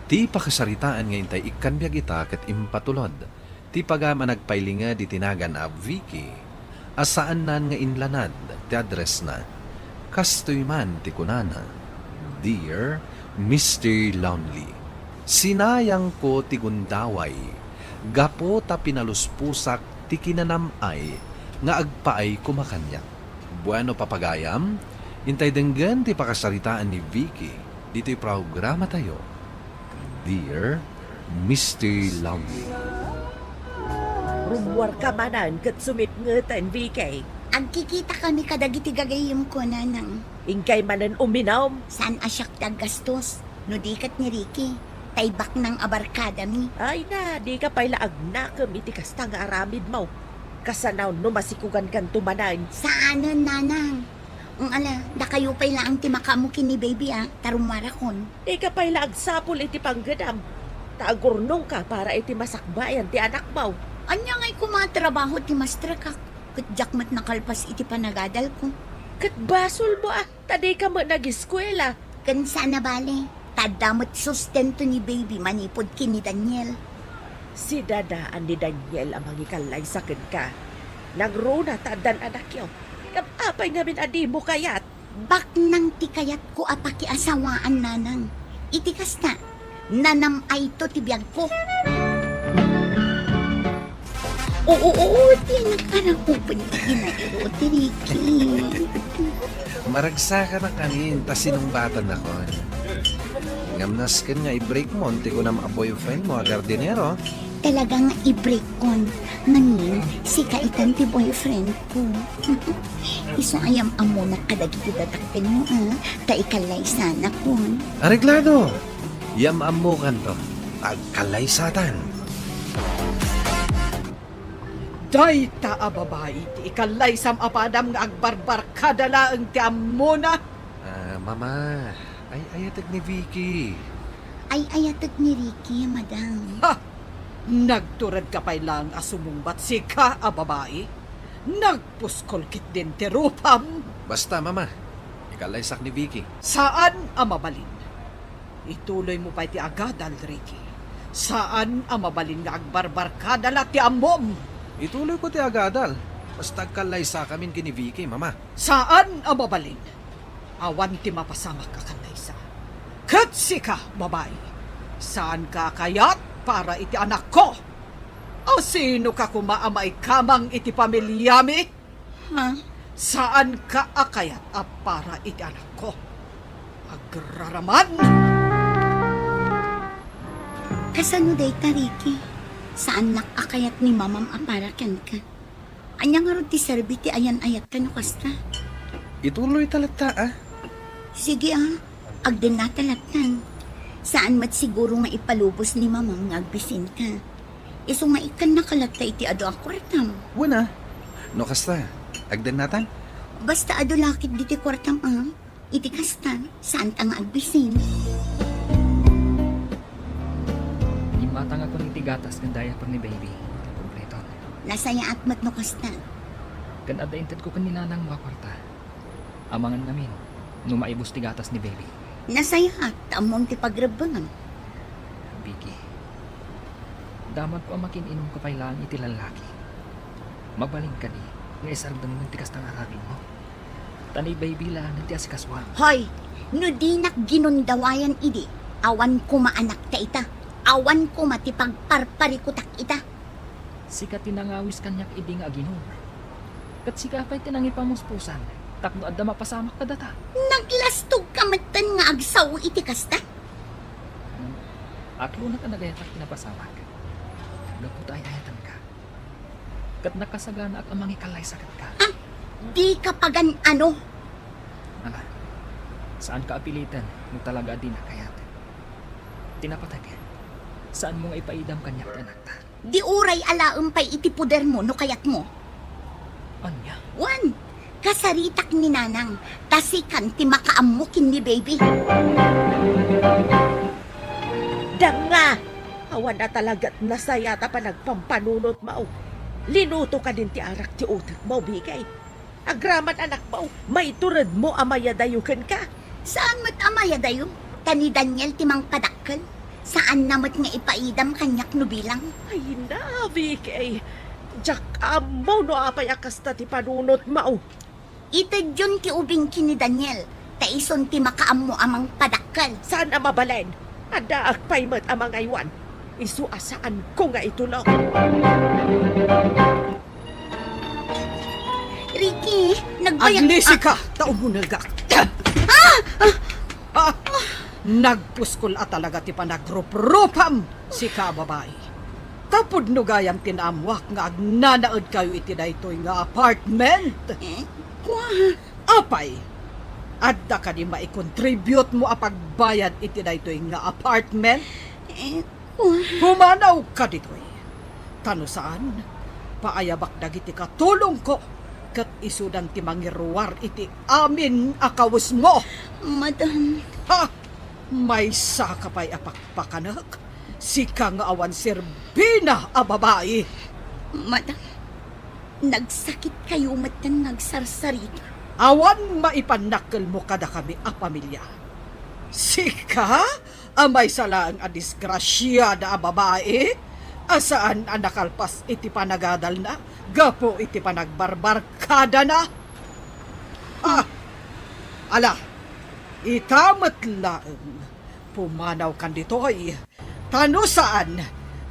Ti pakasaritaan nga intay ikkan biag ita ket impatulod ti pagayam a nagpailinged iti nagan a Vicky, a saannan nga inlanad ti addressna. Kastoy man ti kunana, Dear Mister Lonely, sinayangko ti gundaway gapu ta pinalusposak ti kinanam-ay nga agpaay koma kaniak. Bueno, papagayam, intay denggen ti pakasaritaan ni Vicky ditoy programatayo, Dear Mister Lonely. Rummuarka manen ket sumipngeten, Vicky. Agkikitakami kadagiti gagayyemko, Nanang. Inkay manen uminum. Saan a siak ti aggastos, no di ket ni Ricky, tay baknang a barkadami. Ay na, dika pay la agnakem iti kasta nga aramidmo. Kasano no masikugankanto manen? Saanen, Nanang. Ala, dakayo pay laeng ti makaammo ken ni baby a, ta rummuarakon. Dika pay la agsapul iti panggedam, ta agurnongka para iti masakbayan ti anakmo. Ania ngay koma a trabaho ti maestrekak, ket diak met nakalpas iti panagadalko. Ket basolmo a, ta dika met nageskuela. Ken saan a bale, ta adda met sustento ni baby manipud ken ni Daniel. Sidadaan ni Daniel a mangikallaysa kenka. Nangruna ta addan anakyo. Ngem apay ngamin a dimo kayat? Baknang ti kayatko a pakiasawaan, Nanang. Iti kasta, nanam-ayto ti biagko. Oo, oo, ti nakarakupan ti ginairo ti Ricky. Maragsakanak amin, ta sinungbatannakon. Ngem nasken nga i-break mo, ti kunam a boyfriend mo a gardinero. Talaga nga i-break kon. Nangin, sika itan ti boyfriend ko. Isu a yam-ammonak kadagiti datakkelmo, a, ta ikallaysanakon. Areglado! Yam-ammokanto. Agkallaysatan. Dayta a babai ti ikallaysam a padam nga agbarbarkada laeng ti ammona. Ah, Mama, ay-ayatek ni Vicky. Ay-ayatek ni Ricky, Madam. Ha! Nagturedka pay laeng a sumungbat, sika a babai. Nagpuskol ketdin ti rupam. Basta, Mama, ikallaysak ni Vicky. Saan a mabalin. Ituloymo pay ti agadal, Ricky. Saan a mabalin nga agbarbarkada la ti ammom. Ituloyko ti agadal. Basta agkallaysakamin ken ni Vicky, Mama. Saan a mabalin. Awan ti mapasamak a kallaysa. Ket sika, babai, saanka a kayat para iti anakko. Asinoka koma a maikamang iti pamiliami? Ha? Saanka a kayat a para iti anakko. Agraraman! Kasano dayta, Ricky? Saannak a kayat ni Mamam a para kenka. Ania ngarud ti serbi ti ayan-ayatka no kasta? Ituloyta latta, a? Sige, a. Agdennata lattan. Saan met siguro nga ipalubos ni Mamam nga agbisinka. Isu nga ikkannaka latta iti adu a kuartam. Wen a. No kasta, agdennatan? Basta adu la ket ditoy kuartam, a. Iti kasta, saanta nga agbisin. Immatangakon iti gatas ken diaper ni baby. Kompleto. Nasayaat met no kasta. Ken adda intedko ken ni nanangmo a kuarta. Amangan ngamin no maibus ti gatas ni baby. Nasayaat ta ammom ti pagrebbengam. Vicky, damagko a makin-inumka pay laeng iti lallaki. Mabalin kadi nga isardengmo ti kasta nga aramidmo? Ta ni baby laengen ti asikasuam. Hoy! No dinak ginundawayan idi, awan koma anakta ita. Awan koma ti pagparparikutak ita. Sika ti nangawis kaniak idi nga aginum. Ket sika pay ti nangipamuspusan tapno adda mapasamak kadata. Naglastogka metten nga agsao iti kasta? Aklonak a nagayatak ti napasamak. Gapu ta ay-ayatanka. Ket nakasaganaak a mangikallaysa kenka. Ah, dika pagan-ano? Ala, saanka a piliten no talaga a dina kayat. Ti napateg, saanmo nga ipaidam kaniak ti anakta. Di uray alaem pay iti podermo no kayatmo. Ania? Wen, kasaritak ni Nanang, ta sikan ti makaammo ken ni Baby. Danga! Awan a talagat nasayat a panagpampanunotmo. Linuto kadin ti arak ti utekmo, Vicky. Agraman anakmo, maituredmo a mayadayo kenka. Saan met a mayadayo? Ta ni Daniel ti mangpadakkel. Saanna met nga ipaidam kaniak no bilang. Ay na, Vicky. Diak ammo no apay a kasta ti panunotmo. Itedyon ti ubing ken ni Daniel, ta isun ti makaammo a mangpadakkel. Saan a mabalin? Addaak pay met a mangaywan. Isu a saanko nga itulok. Ricky, nagbayag- Aglisika, ta umunegak. Ah! Ah! Nagpuskol a talaga ti panagruprupam, sika a babai. Ta pudno gayam ti naammuak nga agnanaedkayo iti daytoy nga apartment. Eh, kua- Apay, adda kadi maikontributmo a pagbayad iti daytoy nga apartment? Eh, Pumanawka ditoy. Ta no saan, paayabak dagiti katulongko, ket isudan ti mangiruar iti amin a kawesmo. Madam. Ha! Maysaka pay a pakpakanek, sika nga awan serbina a babai. Madam, nagsakitkayo metten nga agsarsarita. Awan maipannakkelmo kadakami a pamilya. Sika? A maysa laeng a disgrasiada a babai a saan a nakalpas iti panagadalna gapu iti panagbarbarkadana. Ah, ala, ita met laeng, pumanawkan ditoy, ta no saan,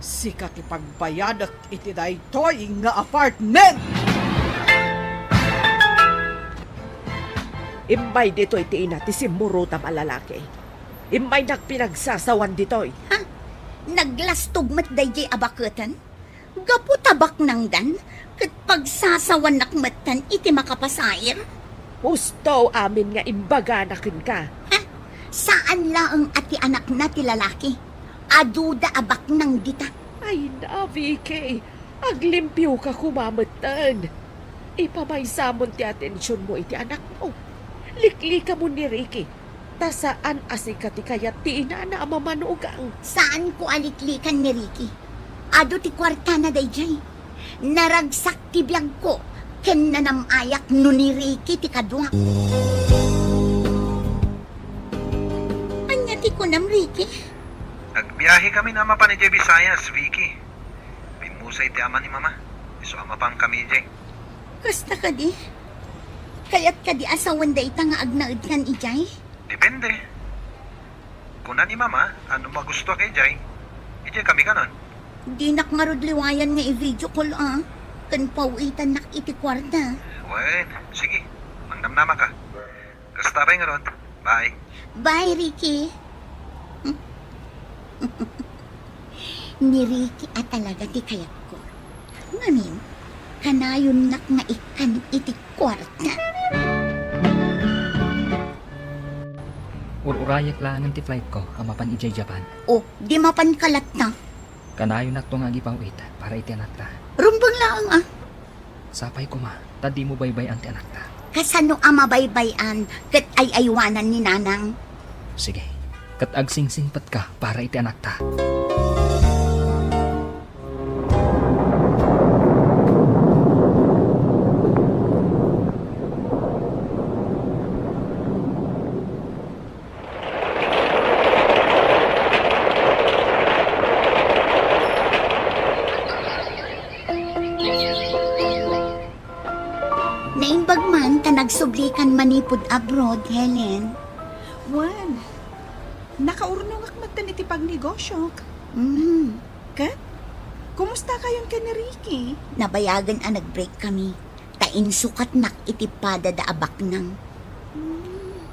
sika ti pagbayadek iti daytoy nga apartment. Immay ditoy ti ina ti simmurotam a lalaki. Immaynak pinagsasawan ditoy. Ha? Naglastog met daydiay a baketen? Gapu ta baknangdan, ket pagsasawanak metten iti makapasair? Husto amin nga imbagana kenka. Ha? Saan laeng a ti anakna ti lalaki. Aduda a baknang dita. Ay na, Vicky. Aglimpioka koma metten. Ipamaysamon ti atensionmo iti anakmo. Liklikamon ni Ricky. Ta saan a sika ti kayat ti inana a mamanugang. Saanko a liklikan ni Ricky. Adu ti kuartana daydiay. Naragsak ti biagko ken nanam-ayak no ni Ricky ti kaduak. Ania ti kunam, Ricky? Agbiahekami a mapan idiay Visayas, Vicky. Bimmusay ti ama ni Mama. Isu a mapankami idiay. Kasta kadi? Kayat kadi a sawen dayta nga agnaedkan idiay? Depende. Kuna ni Mama a no magustoak idiay, idiay kami kanon. Dinak ngarud liwayan nga i-video call a, ken paw-itannak iti kuarta. Wen, sige. Mangnamnamaka. Kasta pay ngarud. Bye. Bye, Ricky. Ni Ricky a talaga ti kayatko. Ngamin, kanayonnak nga ikkan iti kuarta. Ur-urayek laengen ti flightko a mapan idiay Japan. O, di mapanka latta. Kanayonnakto nga agipaw-it para iti anakta. Rumbeng laeng a. Sapay koma, ta dimo baybay-an ti anakta. Kasano a mabaybay-an ket ay-aywanan ni Nanang? Sige, ket agsingsingpetka para iti anakta. Naimbag man ta nagsublikan manipud abroad, Helen. Wen, nakaurnongak metten iti pagnegosyok. Mhm. Ket, kumustakayon ken ni Ricky? Nabayagen a nag-break kami, ta insukatnak iti padada a baknang. Hmm.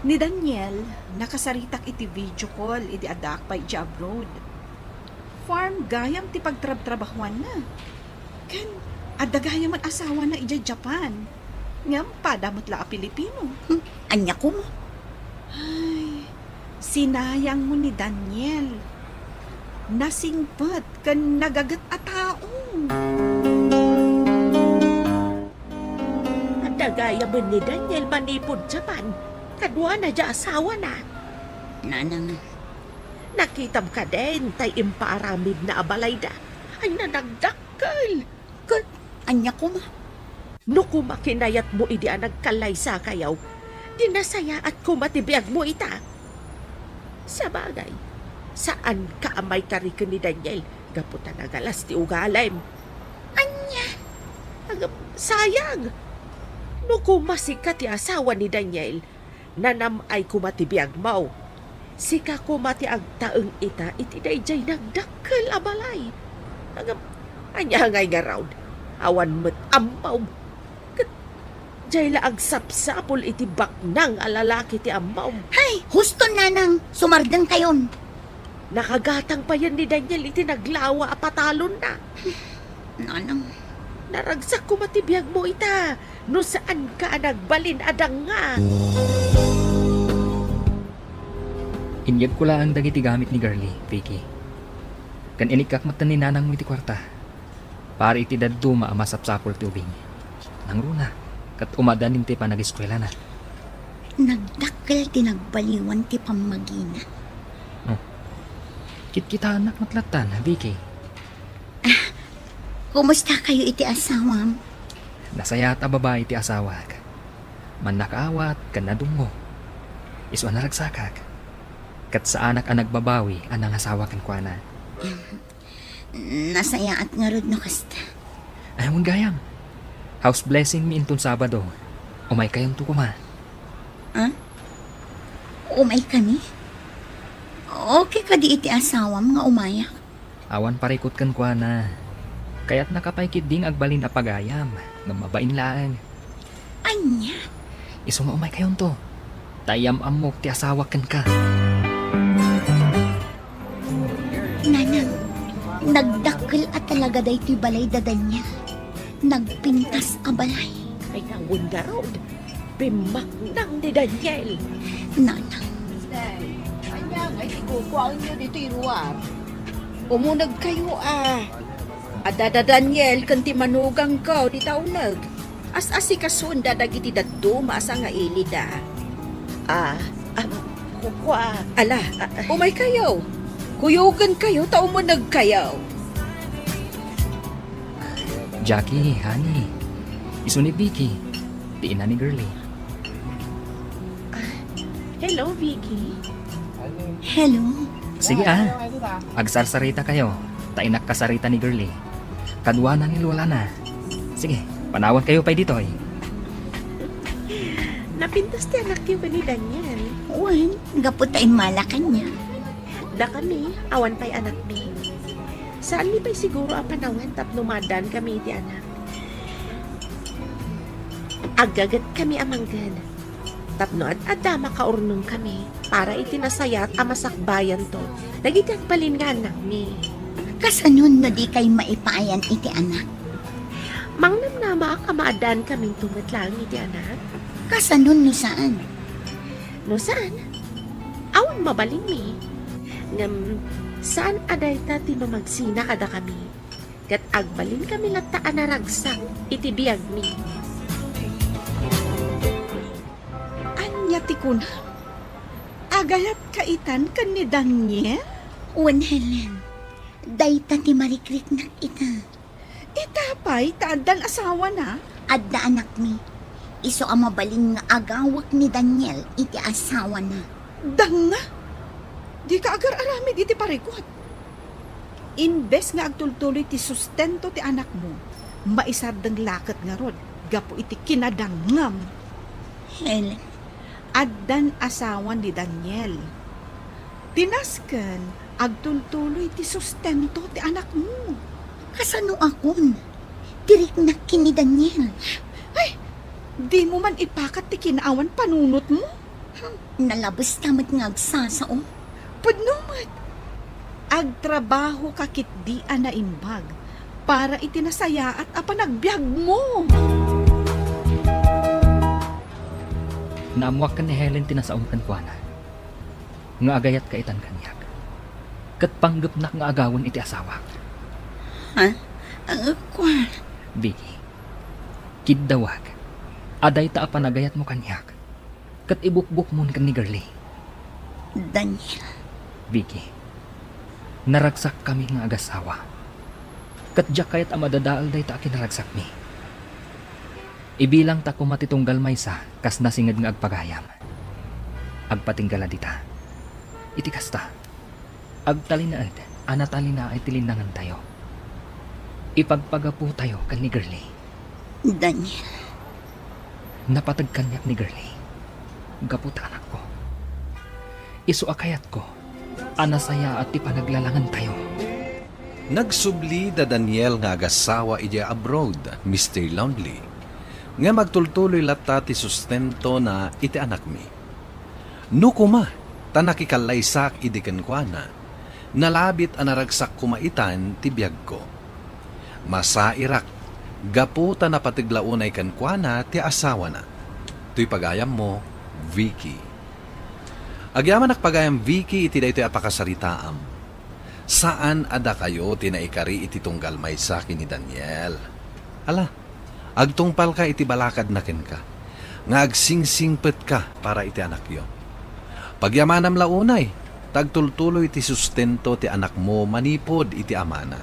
Ni Daniel, nakasaritak iti video call idi addaak pay idiay abroad. Farm gayam ti pagtrabtrabahuanna. Ken adda gayam met asawana idiay Japan. Ngem pada met la a Pilipino. Hmm, ania koma? Ay, sinayangmo ni Daniel. Nasingpet ken nagaget a tao. Adda gayamen ni Daniel manipud Japan. Kaduana diay asawana. Nanang. Nakitam kadin tay impaaramidna a balayda. Ay, nanagdakkel. Ket ania koma? No koma kinayatmo idi a nagkallaysakayo, di nasayaat koma ti biagmo ita. Sabagay, saanka a maikari ken ni Daniel gapu ta nagalas ti ugalim. Ania? Agam, sayang! No koma sika ti asawa ni Daniel, nanam-ay koma ti biagmo. Sika koma ti agtaeng ita iti daydiay nagdakkel a balay. Agam, ania ngay ngarud? Awan met ammom. Ket diay la agsapsapul iti baknang a lalaki ti ammom. Hay, huston, nanang, sumardengkayon. Nakagatang payen ni Daniel iti naglawa a patalonna. Nanang. Naragsak koma ti biagmo ita, no saanka a nagbalin a danga. Inyegko laeng dagiti gamit ni Girlie, Vicky. Ken inikkak metten ni nanangmo iti kuarta. Para iti dadduma a masapsapul ti ubing. Nangruna, ket umadanin ti panageskuelana. Nagdakkel ti nagbaliwan ti pammagina. Oh. Kitkitaennak met lattan, Vicky. Ah, kumustakayo iti asawam? Nasayaat a babai ti asawak. Mannakaawat ken nadungngo. Isu a naragsakak. Ket saanak a nagbabawi a nangasawa kenkuana. Nasayaat ngarud no kasta. Ay, awan gayam. House blessing mi inton Sabado. Umaykayonto koma. Ah? Umaykami? Okay kadi iti asawam nga umayak? Awan parikut kenkuana. Kayatnaka pay ketdi nga agbalin a pagayam, ngem mabain laeng. Ania? Isu nga umaykayonto. Ta iyam-ammok ti asawak kenka. Nanang, nagdakkel a talaga daytoy balay da Daniel. Nagpintas a balay. Ay, awan ngarud. Pimmaknang ni Daniel. Nanang. Nay, ania nga iti kukuaenyo ditoy luar? Umunegkayo a. Adda da Daniel ken ti manugangko dita uneg. As-asikasuenda dagiti dadduma a sangailida. Ah, am, kua. Ala, ah, ah. Umaykayo. Kuyogenkayo ta umunegkayo. Jackie, honey. Isu ni Vicky, ti ina ni Girlie. Ah, hello, Vicky. Hello. Sige, ah. Agsarsarita kayo. Ta innak kasarita ni Girlie. Kaduana ni lolana. Sige, panawan kayo pay ditoy. Napintas ti anakyo ken ni Daniel. Wen, gapu ta immala kaniak. Dakami, awan pay anakmi. Saanmi pay siguro a panawen tapno maaddankami iti anak. Aggagetkami a mangged. Tapno ad-adda makaurnongkami para iti nasayaat a masakbayanto dagiti agbalin nga annakmi. Kasanon no dikay maipayan iti anak? Mangnamnamaak a maaddaankaminto met laeng iti anak. Kasanon no saan? No saan, awan mabalinmi. Ngem saan a dayta ti mamagsina kadakami. Ket agbalinkami latta a naragsak iti biagmi. Ania ti kunam? Agayatka itan ken ni Daniel? Wen, Helen, dayta ti marikriknak ita. Ita pay ta addan asawana? Adda anakmi. Isu a mabalin nga agawek ni Daniel iti asawana. Danga! Dika agar-aramid iti parikut. Imbes nga agtultuloy ti sustento ti anakmo, maisardeng la ket ngarud gapu iti kinadangngam. Helen. Addan asawa ni Daniel. Ti nasken, agtultuloy ti sustento ti anakmo. Kasano akon? Tiriknak ken ni Daniel. Ay, dimo man ipakat ti kinaawan panunotmo? Nalabes ta met nga agsasao. Pudno met. Agtrabahoka ketdi a naimbag para iti nasayaat a panagbiagmo. Naammoak ken ni Helen ti nasaom kenkuana, nga agayatka itan kaniak, ket panggepnak nga agawen iti asawak. Ha? Ah, kua? Vicky, kiddawak a dayta a panagayatmo kaniak ket ibukbukmon ken ni Girlie. Daniel. Vicky, naragsakkami nga agasawa. Ket diak kayat a madadael dayta a kinaragsakmi. Ibilangta koma ti tunggal maysa kas nasinged nga agpagayam. Agpatingga la dita. Iti kasta, agtalinaed a natalinaay ti linnangentayo. Ipagpagaputayo ken ni Girlie. Daniel. Napateg kaniak ni Girlie gapu ta anakko. Isu a kayatko a nasayaat ti panaglalangentayo. Nagsubli da Daniel nga agasawa idiay abroad, Mister Lonely, ngem agtultuloy latta ti sustentona iti anakmi. No koma ta nakikallaysak idi kenkuana, nalabit a naragsak koma itan ti biagko. Masairak gapu ta napateg la unay kenkuana ti asawana. Toy pagayammo, Vicky. Agyamanak pagayam, Vicky, iti daytoy a pakasaritaam. Saan a dakayo ti naikari iti tunggal maysa ken ni Daniel. Ala, agtungpalka iti balakadna kenka, nga agsingsingpetka para iti anakyo. Pagyamanam la unay, ta agtultuloy ti sustento ti anakmo manipud iti amana.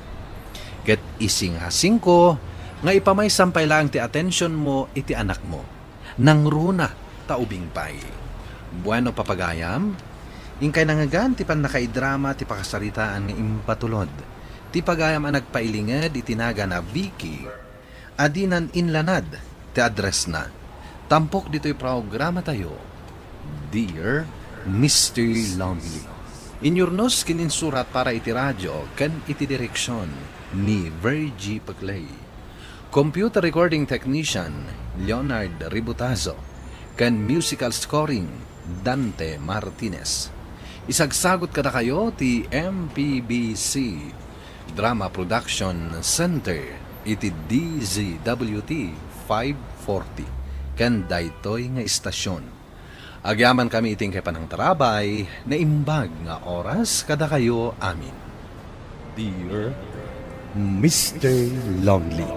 Ket isingasingko nga ipamaysam pay laeng ti atensionmo iti anakmo. Nangruna ta ubing pay. Bueno, papagayam, inkay nangngegan ti pannakaidrama ti pakasaritaan nga impatulod ti pagayam a nagpailinged iti nagan a Vicky a dinan inlanad ti addressna. Tampok ditoy programatayo, Dear Mister Lonely. Inyurnos ken insurat para iti radio ken iti direksion ni Virgie Peclay. Computer Recording Technician, Leonard Ributazo, ken Musical Scoring, Dante Martinez. Isagsagut kadakayo ti M P B C Drama Production Center iti D Z W T five forty ken daytoy nga istasion. Agyamankami iti inkay panangtarabay, naimbag nga oras kadakayo amin. Dear Mister Lonely.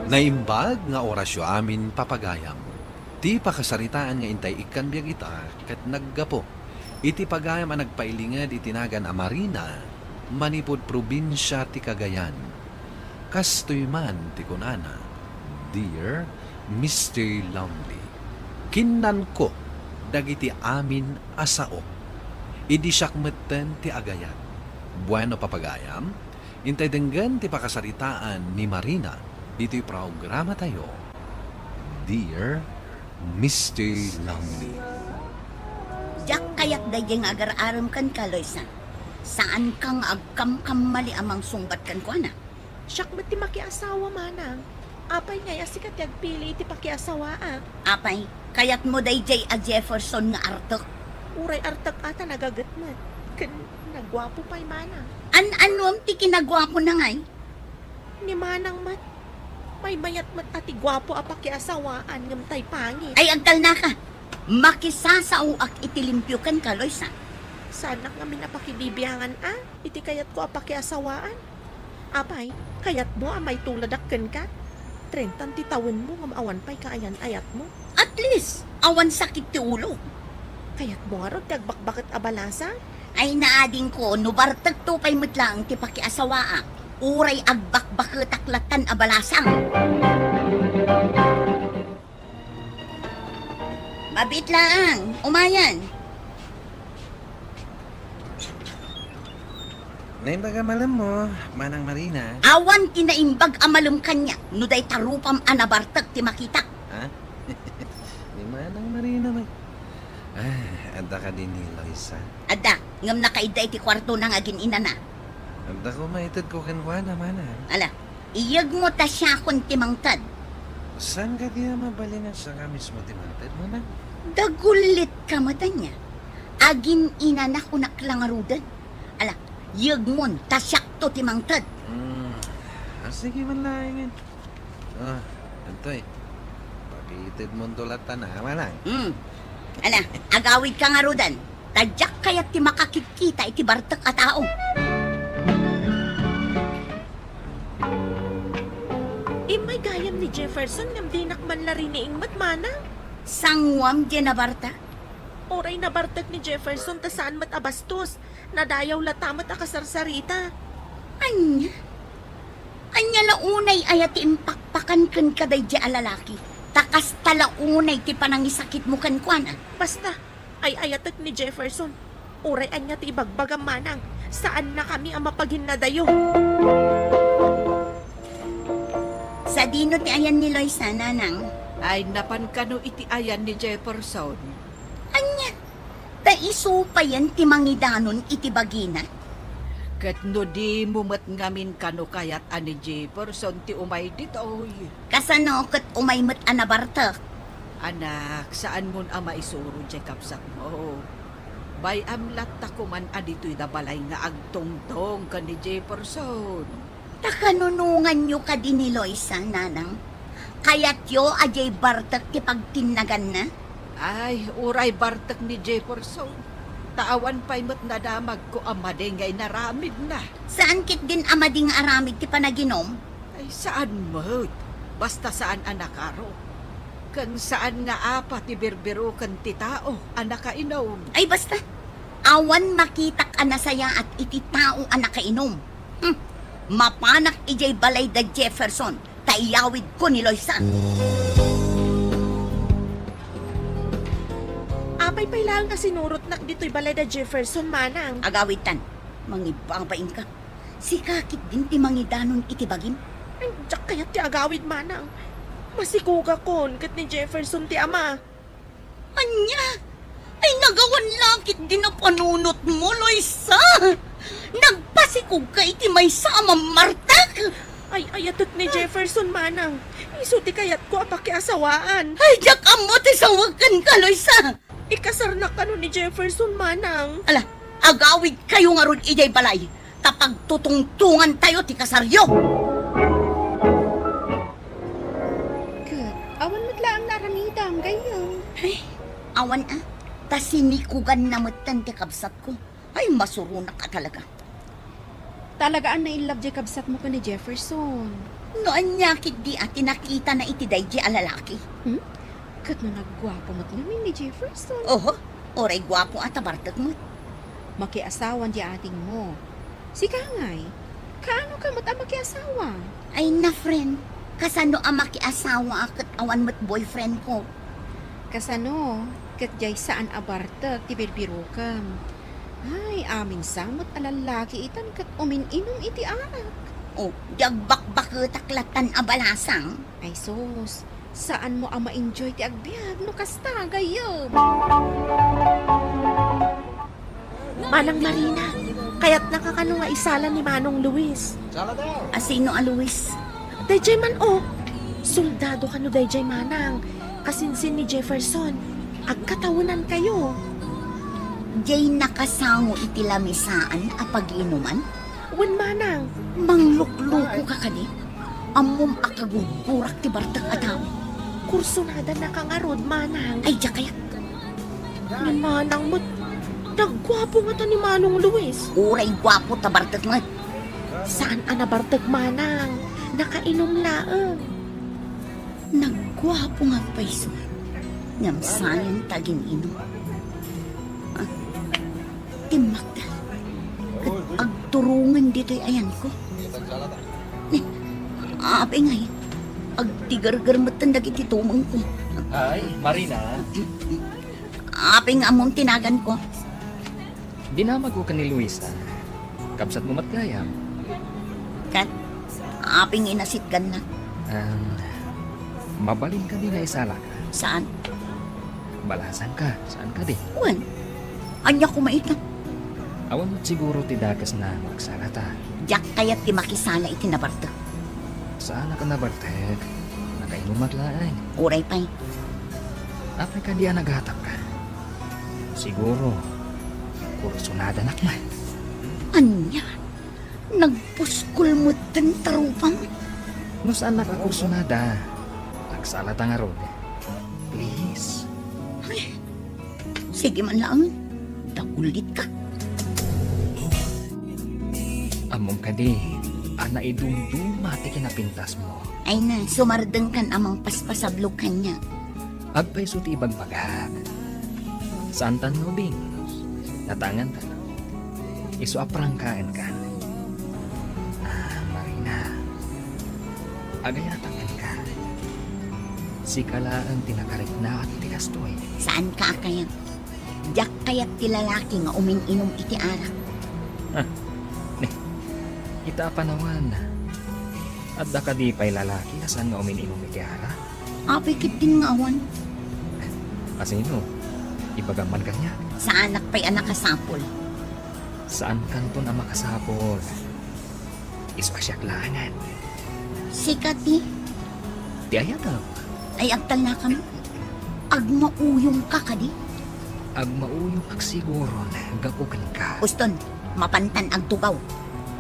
Naimbag nga orasyo amin, papagayam. Ti pakasaritaan nga intay ikkan biag ita ket naggapu iti pagayam a nagpailinged iti nagan a Marina, manipud probinsia ti Cagayan. Kastoy man ti kunana, Dear Mister Lonely, kinnanko dagiti amin a saok idi siak metten ti agayat. Bueno, papagayam, intay denggen ti pakasaritaan ni Marina ditoy programatayo, Dear Mister Lonely. Diak kayat daydiay nga agar-arem kenka, Loisa. Saanka nga agkamkammali a mangsungbat kenkuana. Siak met ti makiasawa, manang. Apay ngay a sika ti agpili iti pakiasawaak? Apay, kayatmo daydiay a Jefferson nga artek? Uray artek a ta nagaget met. Ken naguapo pay, manang. An-anuem ti kinaguapona ngay? Ni manang met. Maymayat met a ti guapo a pakiasawaan ngem tay pangit. Ay, agtalnaka. Makisasaoak iti limpio kenka, Loisa. Saanak ngamin a pakibibiangan a iti kayatko a pakiasawaan. Apay, kayatmo a maituladak kenka? Trentan ti tawenmo ngem awan pay kaayan-ayatmo. At least, awan sakit ti ulo. Kayatmo ngarud ti agbakbaket a balasang? Ay, naadingko, no bartekto pay met laeng ti pakiasawaak, uray agbakbaketak lattan a balasang. Mabiit laeng, umayen. Naimbag a malemmo, Manang Marina. Awan ti naimbag a malem kaniak no dayta rupam a nabartek ti makitak. Ha? Ni Manang Marina met. Ah, adda kadi ni Loisa? Adda, ngem nakaidda iti kuartona nga agin-inana. Adda koma itedko kenkuana, Manang. Ala, iyegmo ta siakon ti mangted. Saan kadi a mabalin a siaka mismo ti mangted, Manang? Dagullitka met ania. Agin-inana kunak la ngaruden. Ala, iyegmon ta siakto ti mangted. Hmm. Ah, sige man laengen. Ah, antoy. Pakitedmonto latta, Manang. Hmm. Ala, agawidka ngaruden. Ta diak kayat ti makakitkita iti bartek a tao. Immay gayam ni Jefferson ngem dinak man la riniing met, Manang. Sanguam diay nabartek? Uray nabartek ni Jefferson ta saan met a bastos. Nadayaw latta met a kasarsarita. Ania? Ania la unay aya ti impakpakan kenka daydiay a lalaki? Ta kasta la unay ti panangisakitmo kenkuana. Basta, ay-ayatek ni Jefferson. Uray ania ti ibagbagam, Manang, saannakami a mapaginnadayo. Sadino ti ayan ni Loisa, Nanang? Ay, napan kano iti ayan ni Jefferson. Ania? Ta isu payen ti mangidanon iti bagina? Ket no dimo met ngamin kano kayat a ni Jefferson ti umay ditoy. Kasano ket umay met a nabartek? Anak, saanmon a maisuro diay kabsatmo. Bay-am latta koman a ditoy da balay nga agtungtong ken ni Jefferson. Ta kanunonganyo kadi ni Loisa, Nanang? Kayatyo a diay bartek ti pagtinnaganna? Ay, uray bartek ni Jefferson. Ta awan pay met nadamagko a madi nga inaramidna. Saan ketdin a madi nga aramid ti panaginum? Ay, saan met. Basta saan a nakaro. Ken saan nga apa ti birbiroken ti tao a nakainum. Ay, basta. Awan makitak a nasayaat iti tao a nakainum. Hmm. Mapanak idiay balay da Jefferson, ta iyawidko ni Loisa. Apay pay laeng a sinurotnak ditoy balay da Jefferson, Manang? Agawidtan, mangibabainka. Sika ketdin ti mangidanon iti bagim? Ay, diak kayat ti agawid, Manang. Masikogakon ket ni Jefferson ti ama. Ania? Ay, nagawan la ketdin a panunotmo, Loisa! Nagpasikogka iti maysa a mammartek! Ay-ayatek ni Jefferson, Manang. Isu ti kayatko a pakiasawaan. Ay, diak ammo ti sawek kenka, Loisa! Ikasarnak kano ni Jefferson, Manang? Ala, agawidkayo ngarud idiay balay, ta pagtutungtongantayo ti kasaryo. Ket awan met laeng naaramidam, gayyem. Ay, awan a. Ta sinikoganna metten ti kabsatko. Ay, masuronak a talaga. Talaga a nailab diay kabsatmo ken ni Jefferson. No ania ketdi a ti nakitana iti daydiay a lalaki? Hmm? Ket no nagguapo met ngamin ni Jefferson? Oho, uray guapo a ta bartek met. Makiasawan diay atingmo. Sika ngay, kaano ka met a makiasawa? Ay na, friend, kasano a makiasawa a ket awan met boyfriend ko? Kasano ket diay saan a bartek ti birbirokem? Ay, amin sa met a lallaki itan ket umin-inum iti arak. Oh, di agbakbaketak lattan a balasang? Ay sus, saanmo a ma-enjoy ti agbiag no kasta, gayyem. Manang Marina, kayatnaka kano nga isala ni Manong Luis? A sino a Luis? Daydiay man, oh. Soldado kano daydiay, Manang. Kasinsin ni Jefferson. Agkatawenankayo. Diay nakasango iti lamisaan a pagiinuman? Wen, Manang. Manglukluko ka kadi? Ammom a kagurgurak ti bartek a tao. Kursunadannaka ngarud, Manang. Ay, diak kayat. Ni Manang met, nagguapo ngata ni Manong Luis. Uray guapo ta bartek met. Saan a nabartek, Manang. Nakainum laeng. Nagguapo nga agpayso. Ngem sayan ta agin-inum. Ah, timmakda. Ket agturongen ditoy ayanko. Apay ngay, agtigerger metten dagiti tumengko. Ay, Marina. Apay nga ammom ti naganko? Dinamagko ken ni Luisa. Kabsatmo met gayam. Ket, apay nga inasitgannak? Em, mabalin kadi nga isalaka? Saan? Balasangka, saan kadi? Wen, ania koma ita? Awan met siguro ti dakesna nga agsalata. Diak kayat ti makisala iti nabartek. Saanak a nabartek. Nakainumak laeng. Uray pay. Apay kadi a nagatapka? Siguro, kursunadanak met. Ania? Nag- Puskol metten ta rupam. No saannak a kursunada, agsalata ngarud. Please. Ay, sige man laeng. Dagulitka. Ammom kadi a naidumduma ti kinapintasmo. Ay na, sumardengkan a mangpaspasablog kaniak. Agpayso ti ibagbagak. Saantan nga ubing. Natangantan. Isu a prangkaenkan. Ah, Marina. Agayatak kenka. Sika laeng ti nakariknaan iti kastoy. Saanka a kayat? Diak kayat ti lalaki nga umin-inum iti arak. Ah, ne. Ita a panawan. Adda kadi pay lalaki a saan nga umin-inum iti arak? Apay ketdin nga awan. Asino? Ibagam man kaniak. Saanak pay a nakasapul. Saankanton a makasapul. Isu a siak laengen. Sika ti? Ti ayatek. Ay, agtalnakam. Agmauyongka kadi? Agmauyongak siguron gapu kenka. Uston, mapantan agtugaw.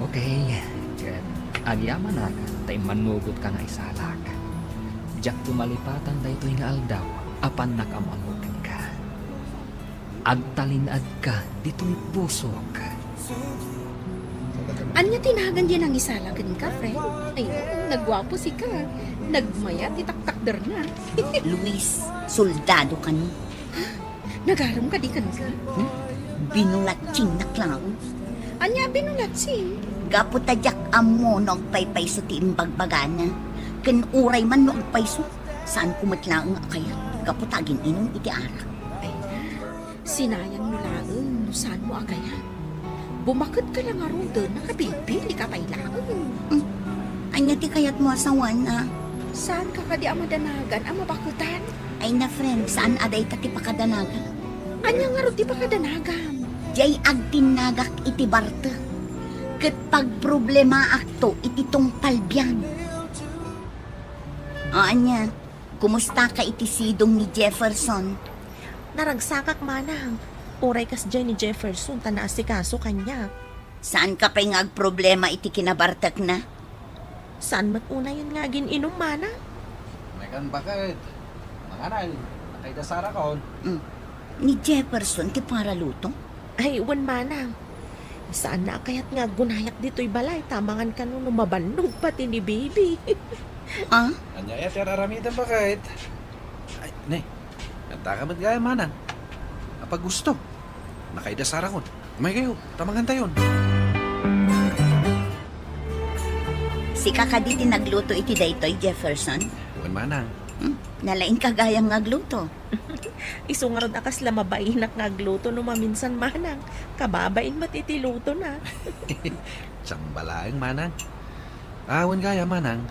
Okay, ket agyamanak ta immannugotka nga isalak. Diak tumalipatan daytoy nga aldaw a pannak am-ammo kenka. Agtalinaedka ditoy pusok. Ania ti nagan diay nangisala kenka, friend? Ay, nagguapo sika. Nagmayat ti taktakderna. Luis, soldado kano. Nagarem kadi kenka? Hmm? Binulatsingnak laeng. Ania a binulatsing? Gapu ta diak ammo no agpaypayso ti imbagbagana. Ken uray man no agpayso, saanko met laeng a kayat gapu ta agin-inum iti arak. Ay, sinayangmo laeng no saanmo a kayat. Bumaketka la ngaruden, nakabilbilika pay laeng. Hmm. Ania ti kayatmo a sawana? Saanka kadi a madanagan a mabaketan? Ay na, friend, saan a dayta ti pakadanagan? Ania ngarud ti pakadanagam? Diay agtinnagak iti bartek, ket pagproblemaakto iti tungpal biag. O, ania, kumustaka iti sidong ni Jefferson? Naragsakak, manang. Uray kasdiay ni Jefferson ta naasikaso kaniak. Saanka pay nga agproblema iti kinabartekna? Saan met unayen nga agin-inum, manang? Mekan baket. Manganay, nakaidasara kon. Mm. Ni Jefferson ti paraluto? Ay, wen, manang. Saanna a kayat nga aggunayak ditoy balay, ta amangan kano no mabannog pati ni Bibi. Ah? Ania aya ti ar-aramidem, baket? Ay, ne, kantaka met gayam, manang. Apay gusto? Nakaidasara kon. Umaykayo, ta mangantayon. Sika kadi ti nagluto iti daytoy, Jefferson? Wen, manang. Hmm, nalaingka gayam nga agluto. Isu ngarud a kasla mabainak nga agluto no maminsan, manang. Kababain met iti lutona. Saan balaeng, manang. Ah, wen gayam, manang.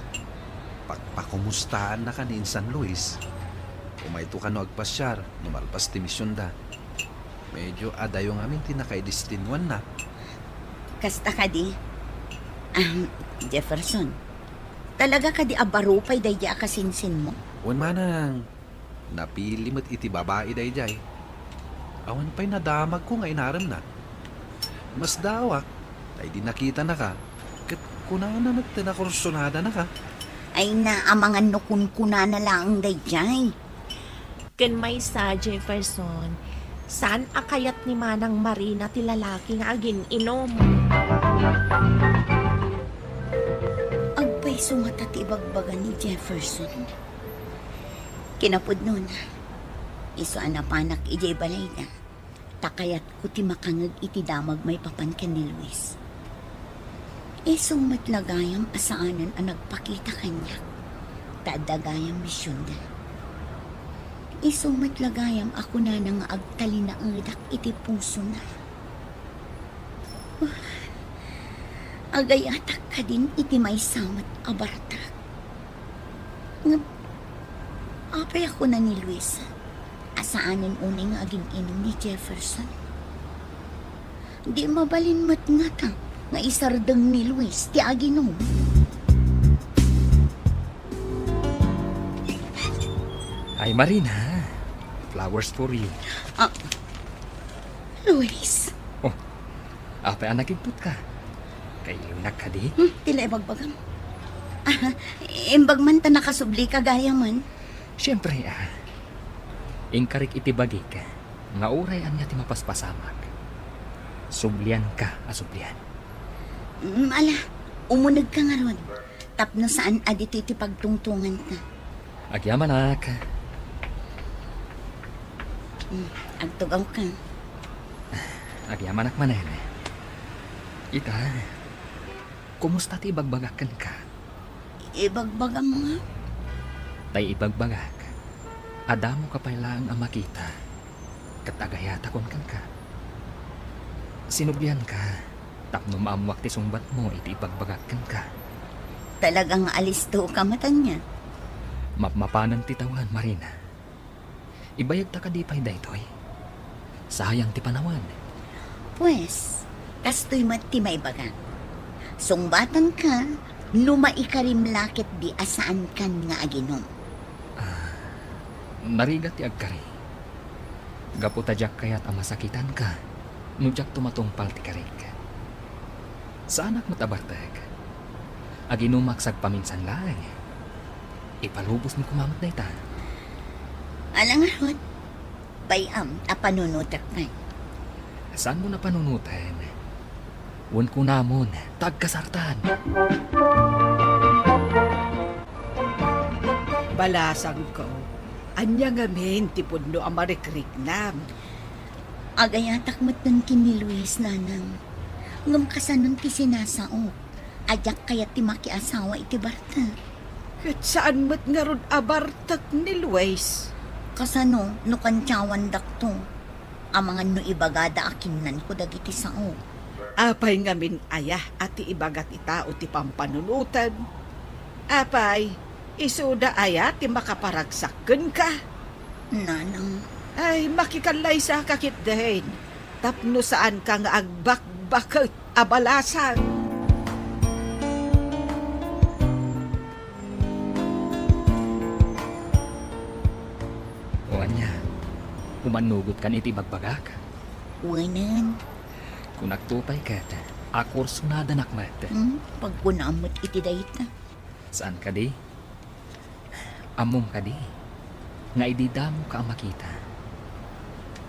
Pakpakumustaannaka ni insan Luis. Umayto kano agpasiar no malpas ti misionda. Medyo adayo ngamin ti nakaidestinanna. Kasta kadi? Ah, Jefferson, talaga kadi a baro pay daydiay a kasinsinmo? Wen, manang. Napili met iti babai daydiay. Awan pay nadamagko nga inaremna. Masdaawak ta idi nakitanaka, ket kunana met ti nakursunadanaka. Ay na, amangan no kunkunana laeng daydiay. Ken maysa, Jefferson, saan a kayat ni Manang Marina ti lalaki nga agin-inum. Agpayso ngata ti ibagbaga ni Jefferson. Kinapudnona, isu a napanak idiay balayda, ta kayatko ti makangeg iti damag maipapan ken ni Luis. Isu met la gayam a saanen a nagpakita kaniak, ta adda gayam misionda. Isu met la gayam a kunana nga agtalinaedak iti pusona. Agayatak kadin iti maysa met a bartak. Ngem, apay a kuna ni Luis a saanen unay nga agin-inum ni Jefferson? Di mabalin met ngata nga isardeng ni Luis ti aginum. Ay, Marina, flowers for you. Ah, Luis? Oh, apay a nakigputka? Kailiwnak kadi? Hmm, ti la ibagbagam. Ah, imbag man ta nakasublika gayamen. Siempre, ah. Inkarik iti bagik nga uray ania ti mapaspasamak, sublianka a sublian. Mm, ala, umunegka ngarud. Tapno saan a ditoy ti pagtungtunganta. Agyamanak. Mm, agtugawka. Agyamanak manen. Ita, kumusta ti ibagbagak kenka? Ibagbagam nga? Tay ibagbagak, adda mo ka pay laeng a makita, ket agayatakon kenka. Sinublianka, tapno maammoak ti sungbatmo iti ibagbagak kenka. Talaga nga alistoka met ania? Mapmapanen ti tawen, Marina. Ibayagta kadi pay daytoy? Sayang ti panawen. Pues, kastoy met ti maibagak. Sungbatanka no maikarim la ketdi a saankan nga aginum. Ah, narigat ti agkari. Gapu ta diak kayat a masakitanka no diakto matungpal ti karik. Saanak met a bartek. Aginumak sagpaminsan laeng. Ipalubosmi koma met dayta. Ala ngarud, bay-am a panunotek pay. Saanmon a panunoten? Wen kunamon, ta agkasartan. Balasangko, ania ngamin ti pudno a marikriknam? Agayatak metten ken ni Luis, nanang. Ngem kasanon ti sinasaok a diak kayat ti makiasawa iti bartek? Ket saan met ngarud a bartek ni Luis? Kasano no kantiawandakto? Amangan no ibagada a kinnanko dagiti sao. Apay ngamin aya a ti ibaga ti tao ti pampanunoten? Apay, isuda aya ti makaparagsak kenka? Nanang. Ay, makikallaysaka ketdin, tapno saanka nga agbakbaket a balasang. O ania, umannugotkan iti ibagbagak? Wenen. Kunakto pay ket, a kursunadanak met. Hmm, pagkunam met iti dayta. Saan kadi? Ammom kadi nga idi damoka a makita,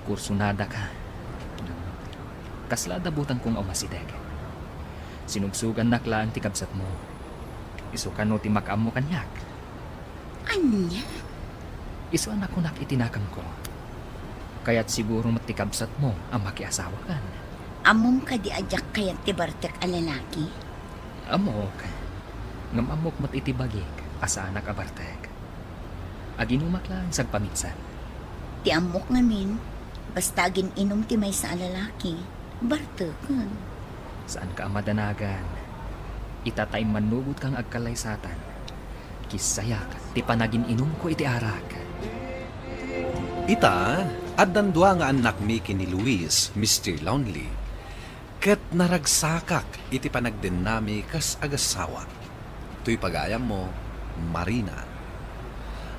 kursunadaka. Kasla adda butangko nga umasideg. Sinugsugannak laeng ti kabsatmo. Isu kano ti makaammo kaniak? Ania? Isu a nakunak iti nakemko. Kayat siguro met ti kabsatmo a makiasawakan. Ammom kadi a diak kayat ti bartek a lalaki? Ammok. Ngem ammok met iti bagik a saanak a bartek. Aginumak laeng sagpaminsan. Ti ammok ngamin, basta agin-inum ti maysa a lalaki, barteken. Saanka a madanagan. Ita ta immannugotka nga agkallaysatan, kissayak ti panagin-inumko iti arak. Ita, addan dua nga annakmi ken ni Luis, Mister Lonely. Ket naragsakak iti panagdennami kas agassawa. Toy pagayammo, Marina.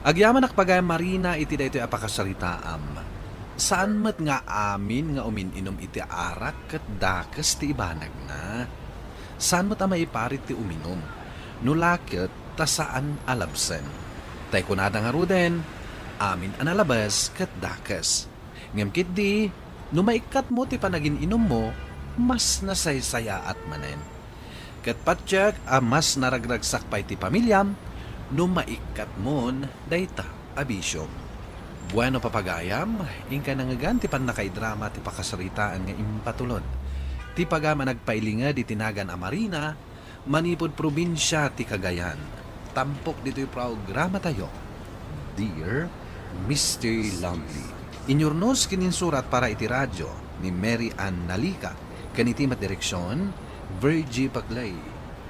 Agyamanak pagayam, Marina, iti daytoy a pakasaritaam. Saan met nga amin nga umin-inum iti arak ket dakes ti ibanagna. Saan met a maiparit ti uminum. No la ket ta saan a labsen. Tay kunada ngaruden, amin a nalabes ket dakes. Ngem ketdi, no maikkatmo ti panagin-inummo, mas nasaysayaat manen. Ket patiek a mas naragragsak pay ti pamiliam no maikkatmon dayta a bisiom. Bueno, papagayam, inka nangngegan ti pannakaidrama ti pakasaritaan nga impatulod ti pagayam a nagpailinged iti nagan a Marina, manipud probinsia ti Cagayan. Tampok ditoy programatayo, Dear Mister Lonely. Inyurnos ken insurat para iti radio ni Mary Ann Nalica, ken iti met direksion, Virgie Paclay.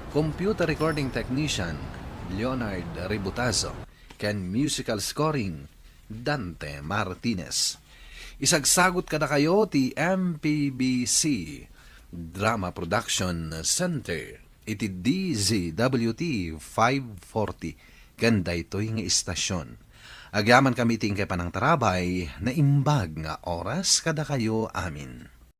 Computer recording technician, Leonard Ributazo, ken musical scoring, Dante Martinez. Isagsagut kadakayo ti M P B C Drama Production Center iti D Z W T five forty ken daytoy nga istasyon. Agyamankami iti inkay panangtarabay, naimbag nga oras kadakayo amin.